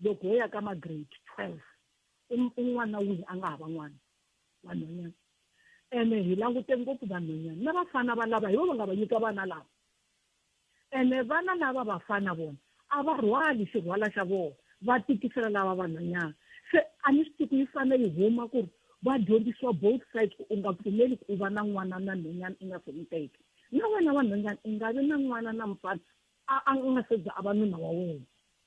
loko ho ya ka ma grade 12 un'wana wihi a nga hava n'wana vanhwanyana ene hi langute ngopfu vanhwanyana na vafana va lava hi vo va nga va nyika vana lava ene vana lava vafana vona a va rhwali xirhwala xa vona va tikisela lava vanhwanyana se a ni swi tivi ku yi fanele yi huma ku ri va dyondzisiwa both sides ku u nga pfumeli ku u va na n'wana na nhwanyana u nga se n'wi teka na wena wa nhwanyana u nga vi na n'wana na mufana a a nga se za a va nuna wa wena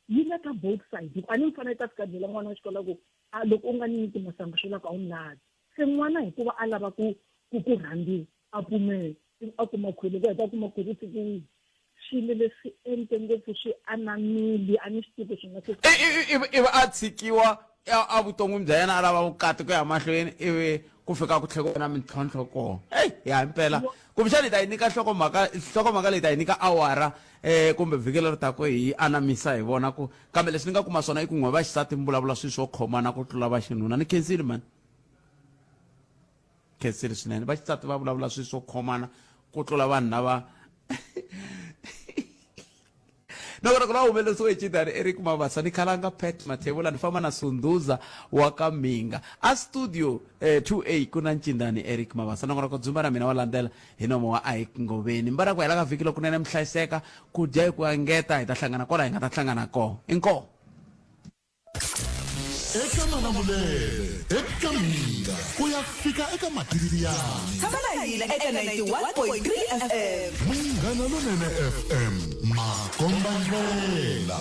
yi le ka both sides hi ku a ni mufana yi ta fika byela n'wana wa xikolo ku a loko u nga ni nyiki masangu swi vula ku a wu ni lavi se n'wana hikuva a lava ku ku ku rhandziwa a pfumela ivi a kuma khwiri loko a heta a kuma khwiri u tshikiwile swilo leswi ente ngopfu swi anamile a ni swi tivi swi nga se ivi a tshikiwa evuton'wini bya yena a lava vukati ku ya mahlweni ivi ku fika ku tlhela ku na mintlhontlho kona eyi ya himpela kumbexana hi ta yi nyika nhlokomhaka nhlokomhaka leyi ta yi nyika awara um kumbe vhiki leri taka hi anamisa hi vona ku kambe leswi ni nga kuma swona i ku n'we va xisati mi vulavula swilo swo khomana ku tlula va xinuna ni khensile mani. Khensile swinene. Va xisati va vulavula swilo swo khomana ku tlula vanhu lava nongonoko lowu humelerisiwe hi Chidani Eric Mabasa ni Khalanga Pat Mathebula ni famba na Sunduza wa ka Minga a studio eh, 2A ku na Ncindani Eric Mabasa nongonoko dzumba na mina wa landzela hi nomo wa Ike Ngoveni mbara ku hela ka vhiki lokunene mi hlayiseka ku dya hi ku engeta hi ta hlangana kwala hi nga ta hlangana kona inkomu eka malamulele eka mina ku ya fika eka matiriyani tshama na hina eka 91.3 fm munghana lonene fm makombandlela.